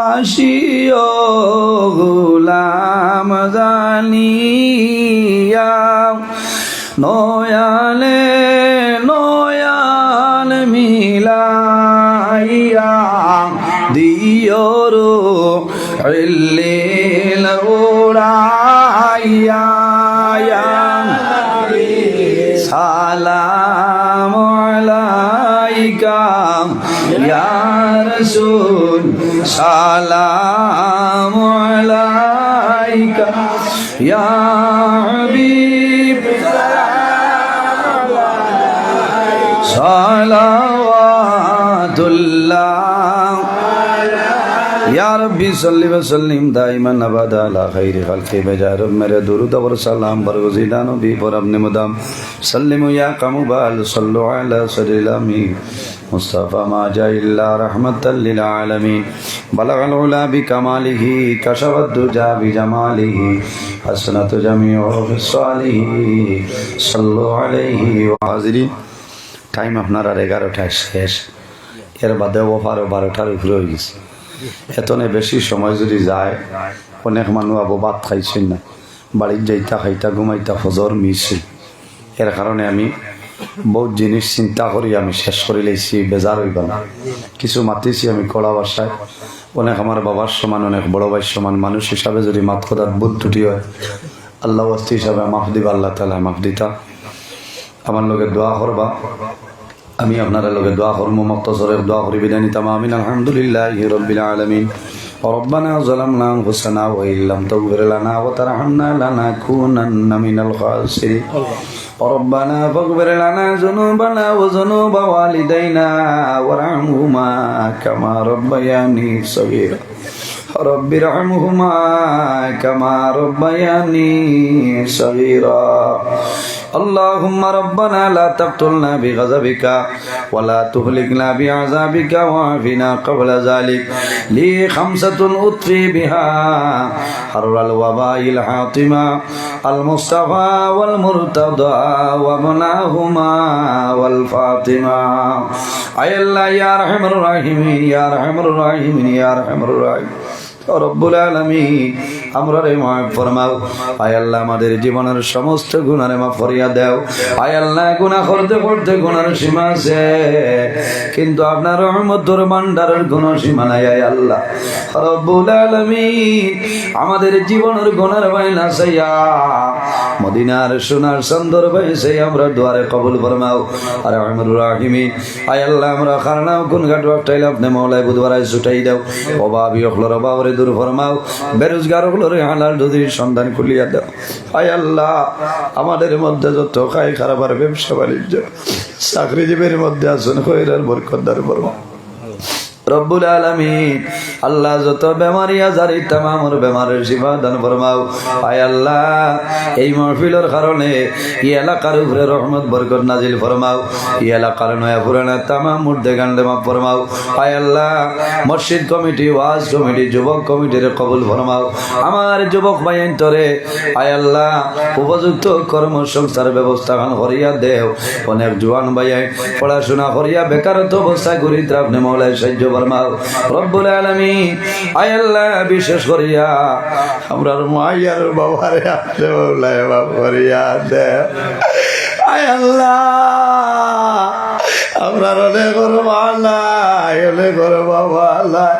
আসিও গোলাম জানিয়া, নয়নে নয়ন মিলাইয়া দিও রু ইল্লিন উড়াইয়া। ইয়া নবী সালাম আলাইকা, ইয়া রাসূল সালাম আলাইকা, ইয়া হাবিব সালাওয়াতুল্লাহ। ইয়া রাব্বি সাল্লি ওয়া সাল্লিম দাইমান আবাদা আলা খাইরি খালকি বাজার মেরে দুরুদ অর সালাম বরগুজিদা নবী পর আপনে মুদাম সাল্লিমু ইয়া কামুবাল সাল্লু আলা সাইয়্যিদিল আমিন মুস্তাফা মা জা ইল্লা রাহমাতাল লিল আলামিন। বালাগাল উলা বিকামালিহি, কাশাফাদ দুজা বিজামালিহি, হাসানাতু জামিউ খিসালিহি, সাল্লু আলাইহি ওয়া হাজিরিন। টাইম আপনার আর এগারোটায় শেষ, এর বাদে অফারও বারোটার উপরে অই গেছে। এতনে বেশি সময় যদি যায়, অনেক মানুষ আবো ভাত খাইছইন না, বাড়িত যাইতা খাইতা ঘুমাইতা ফজর মিস অই। এর কারণে আমি বহুত জিনিস চিন্তা করি আমি শেষ করি লাইছি, বেজার অইবা না। কিছু মাতিছি আমি কড়া ভাষায়, অনেক আমার বাবার সমান, অনেক বড় ভাইর সমান মানুষ হিসাবে যদি মাত কথাত ভুল ত্রুটি হয়, আল্লাহ ওয়াস্তে হিসাবে মাফ দিবা, আল্লাহ তাআলা মাফ দিতা। আমার লগে দোয়া করবা, আমি আপনারা লগে দোয়া করমু, মক্তসরে দোয়া করি বিদায় নিতাম। আমিন। আলহামদুলিল্লাহি রাব্বিল আলামিন। ربنا ظلمنا أنفسنا وإن لم تغفر لنا وترحمنا لنكونن من الخاسرين. ربنا فاغفر لنا ذنوبنا وذنوب والدينا وارحمهما كما ربياني صغيرا. رب ارحمهما كما ربياني صغيرا. اللهم ربنا لا تقتلنا بغضبك ولا تهلكنا بعذابك وعافنا قبل ذلك. لي خمسة أطفئ بها حر الوباء الحاطمة، المصطفى والمرتضى وابناهما والفاطمة. আয় আল্লাহ, ইয়া আরহামার রাহিমিন, ইয়া আরহামার রাহিমিন, ইয়া আরহামার রাহিমিন। ও রব্বুল আলামিন, আমরারে মাফ ফরমাও। আয় আল্লাহ, আমাদের জীবনের সমস্ত গুনারে মাফ করিয়া দেও। আয় আল্লাহ, গুনা করতে করতে গুনার সীমা আছে, কিন্তু আপনার রহমতর ভান্ডারের কোনো সীমা নাই। আয় আল্লাহ রব্বুল আলামিন, আমাদের জীবনের গুনার বায়না চাইয়া মদিনার সোনার চান্দর বায়না চাইয়া আমরার দোয়ারে কবুল ফরমাও। আর আরহামার রাহিমিন, আয় আল্লাহ, আমরা কারো কুন ঘাট বাট্টাইলে আপনে মওলায় বুধবারায় ছুটাই দাও। অভাবী অকলর অভাবরে দূর ফরমাও, বেরোজগার অকলরে হালাল রুজির সন্ধান খুলিয়া দাও। আয় আল্লাহ, আমাদের মধ্যে যত খাই খারাপ আর ব্যবসা বাণিজ্য, চাকরিজীবীর মধ্যে আছইন, খয়রার বরকত দান ফরমাও। রব্বুল আলামিন, আল্লাহ, যত বেমারি আজারি তামামর বেমারের শিফা দান ফরমাও। আয় আল্লাহ, এই মাহফিলর কারণে এই এলাকার উপরে রহমত বরকত নাজিল ফরমাও। এই এলাকার নয়া পুরানা তামাম মুর্দেগানরে মাফ ফরমাও। আয় আল্লাহ, মসজিদ কমিটি, ওয়াজ কমিটি, যুবক কমিটিরে কবুল ফরমাও। আমার যুবক ভাইয়াইন্তরে, আয় আল্লাহ, উপযুক্ত কর্মসংস্থার ব্যবস্থা খান করিয়া দেও। অনেক জোয়ান ভাইয়াইন পড়াশোনা করিয়া বেকারত্ব অবস্থায় ঘুরিত্রা, আপনে মওলায় সাহায্য ফরমাও। রব্বুল আলামিন, আয় আল্লাহ, বিশেষ করিয়া আমরার মাইয়ার বাবারে আপনে মওলায় মাফ করিয়া দেও। আয় আল্লাহ, আমরার অনেকর মা নাই, অনেকর বাবা নাই।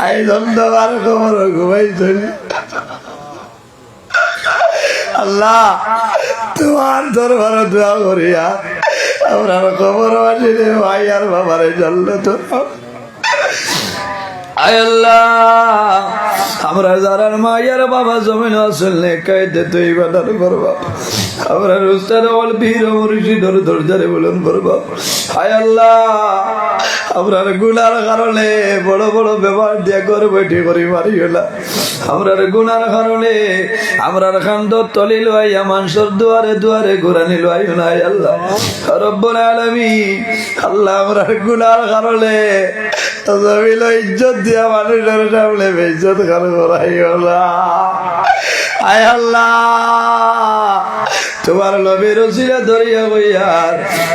আইজ অন্ধকার কবরো ঘুমাইছইন। আল্লাহ, তুমার দরবারো দোয়া করিয়া আমরার কবরবাসীরে, মাইয়ার বাবারে জান্নাত দাও। আয় আল্লাহ, আমরার যারার মাইয়ার বাবা জমিনো আছইন, নেক কায়েদে তৈবা দান ফরমাও। আমরার উস্তাদ অকল পীর ও মুর্শিদর দরজারে বুলন্দ ফরমাও। আয় আল্লাহ, আমরার গুনার কারণে বড় বড় বেমার দিয়া ঘর বৈঠি করি মারিও না। আমরার গুনার কারণে আমরার কান্দর তলি লওয়াইয়া মানষর দুয়ারে দুয়ারে ঘুরানি লওয়াইও না, আয় আল্লাহ। রব্বুল আলামিন, আল্লাহ, আমরার গুনার কারণে জমিনো ইজ্জত দিয়া মানষর সামনে বেইজ্জত খান করাইও না। আয় আল্লাহ, তুমার নবীর উসিলা ধরিয়া কইয়ার,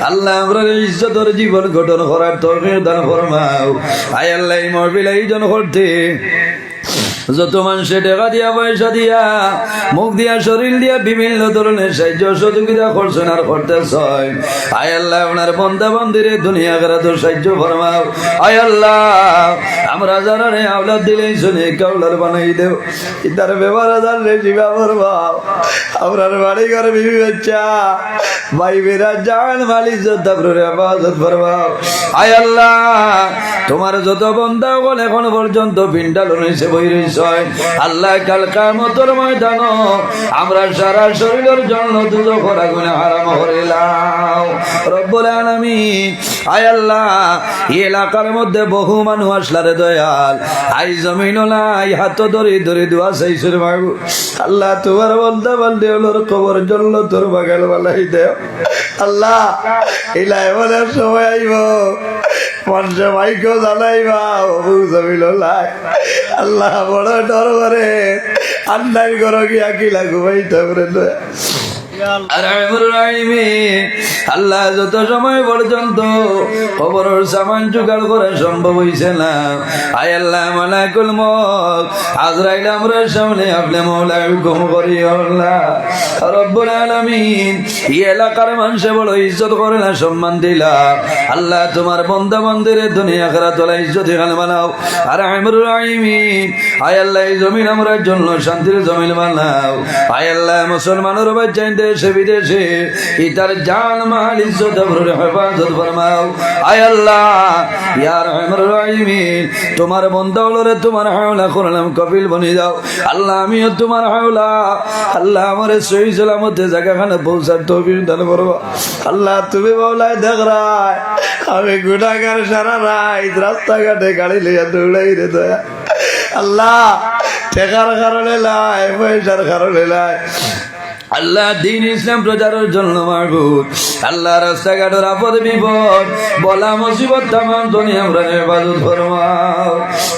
আল্লাহ, আমরার ইজ্জতর জীবন গঠন করার তৌফিক দান ফরমাও। আয় আল্লাহ, এই মাহফিল আয়োজন করতে যত মানষে টেকা দিয়া, পয়সা দিয়া, মুখ দিয়া, শরীর দিয়া বিভিন্ন ধরনের সাহায্য সহযোগিতা করছইন আর করতেছইন, আয় আল্লাহ, আপনার বন্দা বান্দিরে দুনিয়া আখিরাতো সাহায্য ফরমাও। আয় আল্লাহ, আমরা যারারে আওলাদ দিলাইছো, নেক আওলাদ বানাই দেও। ইতার বেমার আজাররে শিফা ফরমাও। আমরার বাড়ি ঘর, বিবি বাচ্চা, ভাই বেরা, জান মাল ইজ্জত আবরুরে হেফাজত ফরমাও। আয় আল্লাহ, তুমার যত বন্দা অকল এখন পর্যন্ত পিন্ডাল অইছে বই রইছইন, আল্লাহ, কাল কিয়ামতর ময়দানো আমরার সারা শরীরর জন্য দুজখর আগুনে হারাম করিলাও। রব্বুল আলামিন, আয় আল্লাহ, ই এলাকার মধ্যে বহু মানুষ আছলা রে দয়াল, আইজ জমিনো নাই, হাতো ধরি ধরি দোয়া চাইছইন মাবুদ। আল্লাহ, তুমার বন্দা বান্দি অকলর কবর জন্নতর বাগান বানাই দেও। আল্লাহ, ইলা এমন এক সময় আইবো, মানষে মাইকো জানাইবা, অমুক জমিনো নাই। আল্লাহ, বড় ডর করে, আন্দাইর ঘরো গিয়া কিলা ঘুমাইতাম রে দয়াল। আরহামুর রাহিমিন, আল্লাহ, যত সময় পর্যন্ত কবরর সামান জোগাড় করা সম্ভব অইছে না, আয় আল্লাহ, মালাকুল মউত আজরাইল আমরার সামনে আপনে মওলায় হুকুম করিও আল্লাহ। রব্বুল আলামিন, ই এলাকার মানষে বড় ইজ্জত করলা, সম্মান দিলা। আল্লাহ, তুমার বন্দা বান্দিরে দুনিয়া আখিরাত অলা ইজ্জতি খান বানাও। আরহামুর রাহিমিন, আয় আল্লাহ, ই জমিন আমরার জন্য শান্তির জমিন বানাও। আয় আল্লাহ, মুসলমানর বাচ্চাইন দেশে বিদেশে, ইতার জান মাল ইজ্জত আবরুর হেফাজত ফরমাও। আয় আল্লাহ, ইয়া আরহামুর রাহিমিন, তুমার বন্দা অকলরে তুমার হাওলা করলাম, কফিল বনি যাও। আল্লাহ, আমিও তুমার হাওলা। আল্লাহ, আমারে সহি সালামতে জাগাখানো পৌঁছার তৌফিক দান করো। আল্লাহ, তুমি মওলায় দেখরায়, আমি গুনাগার, সারা রাইত রাস্তাঘাটে গাড়ি লইয়া দৌড়াই রে দয়াল। আল্লাহ, টেকার কারণে নায়, পয়সার কারণে নায়। আল্লাহ, দ্বীন ইসলাম প্রচারর জন্য মাবুদ। আল্লাহ, রাস্তাঘাটর আপদ বিপদ, বালা মুসিবত তামাম তুমি আমরার হেফাজত ফরমাও।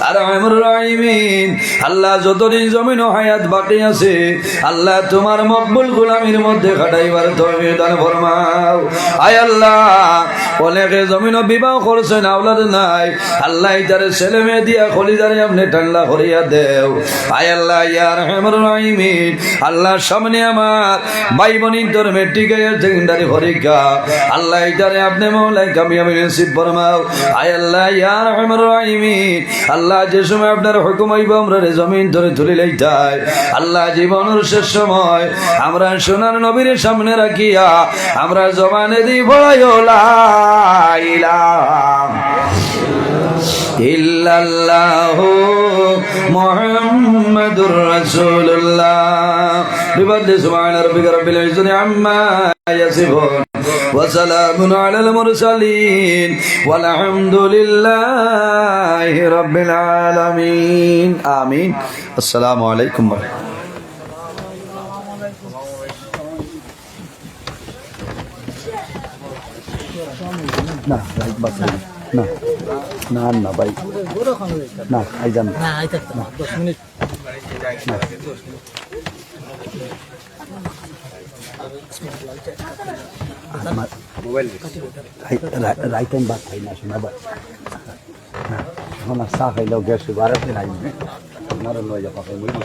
আরহামুর রাহিমিন, আল্লাহ, যতদিন জমিনো হায়াত বাকি আছে, আল্লাহ, তুমার মকবুল গোলামির মধ্যে কাটাইবার তৌফিক দান ফরমাও। আয় আল্লাহ, অনেকে জমিনো বিবাহ করছইন, আওলাদ নাই, আল্লাহ, ইতারে ছেলে মেয়ে দিয়া কলিজারে আপনে ঠান্ডা করিয়া দেও। আয় আল্লাহ, ইয়া আরহামুর রাহিমিন, আল্লাহ, সামনে আমার ভাই বইনতর মেট্রিক হায়ার সেকেন্ডারি পরীক্ষা, আল্লাহ, ইতারে আপনে মওলায় কামিয়াবি নসিব ফরমাও। আয় আল্লাহ, ইয়া আরহামুর রাহিমিন, আল্লাহ, যে সময় আপনার হুকুম অইবো, আমরারে জমিন তনে তুলি লইতায়। আল্লাহ, জীবনর শেষ সময় আমরা সোনার নবীর সামনে রাখিয়া আমরা জবানে দি পড়াইও লা ইলাহা ইল্লাল্লাহু মুহাম্মাদুর রাসূলুল্লাহ। بفضل سبحان ربك رب العزة عما يصفون وسلام على المرسلين والحمد لله رب العالمين. آمين. السلام عليكم ورحمة الله. না, ভাই, বাস না। না, না, না, ভাই। না, আইজান। না, আইতাম না। দশ মিনিট। না। আমার মোবাইল রাই-, রাই-, রাইতাম ভাত খাই না, শোনা ভাই। না, এখন আর চা খাইলেও গ্যাস বাড়াতে নাই। আমারও লই যা পাবে, বুঝলি?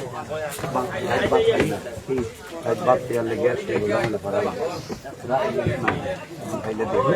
ভাত, ভাত খাই না। ভাত, ভাত খেয়ে আনলে গ্যাস হয়ে গেল, আমার পারা ভাত। খাইলে দেখবে।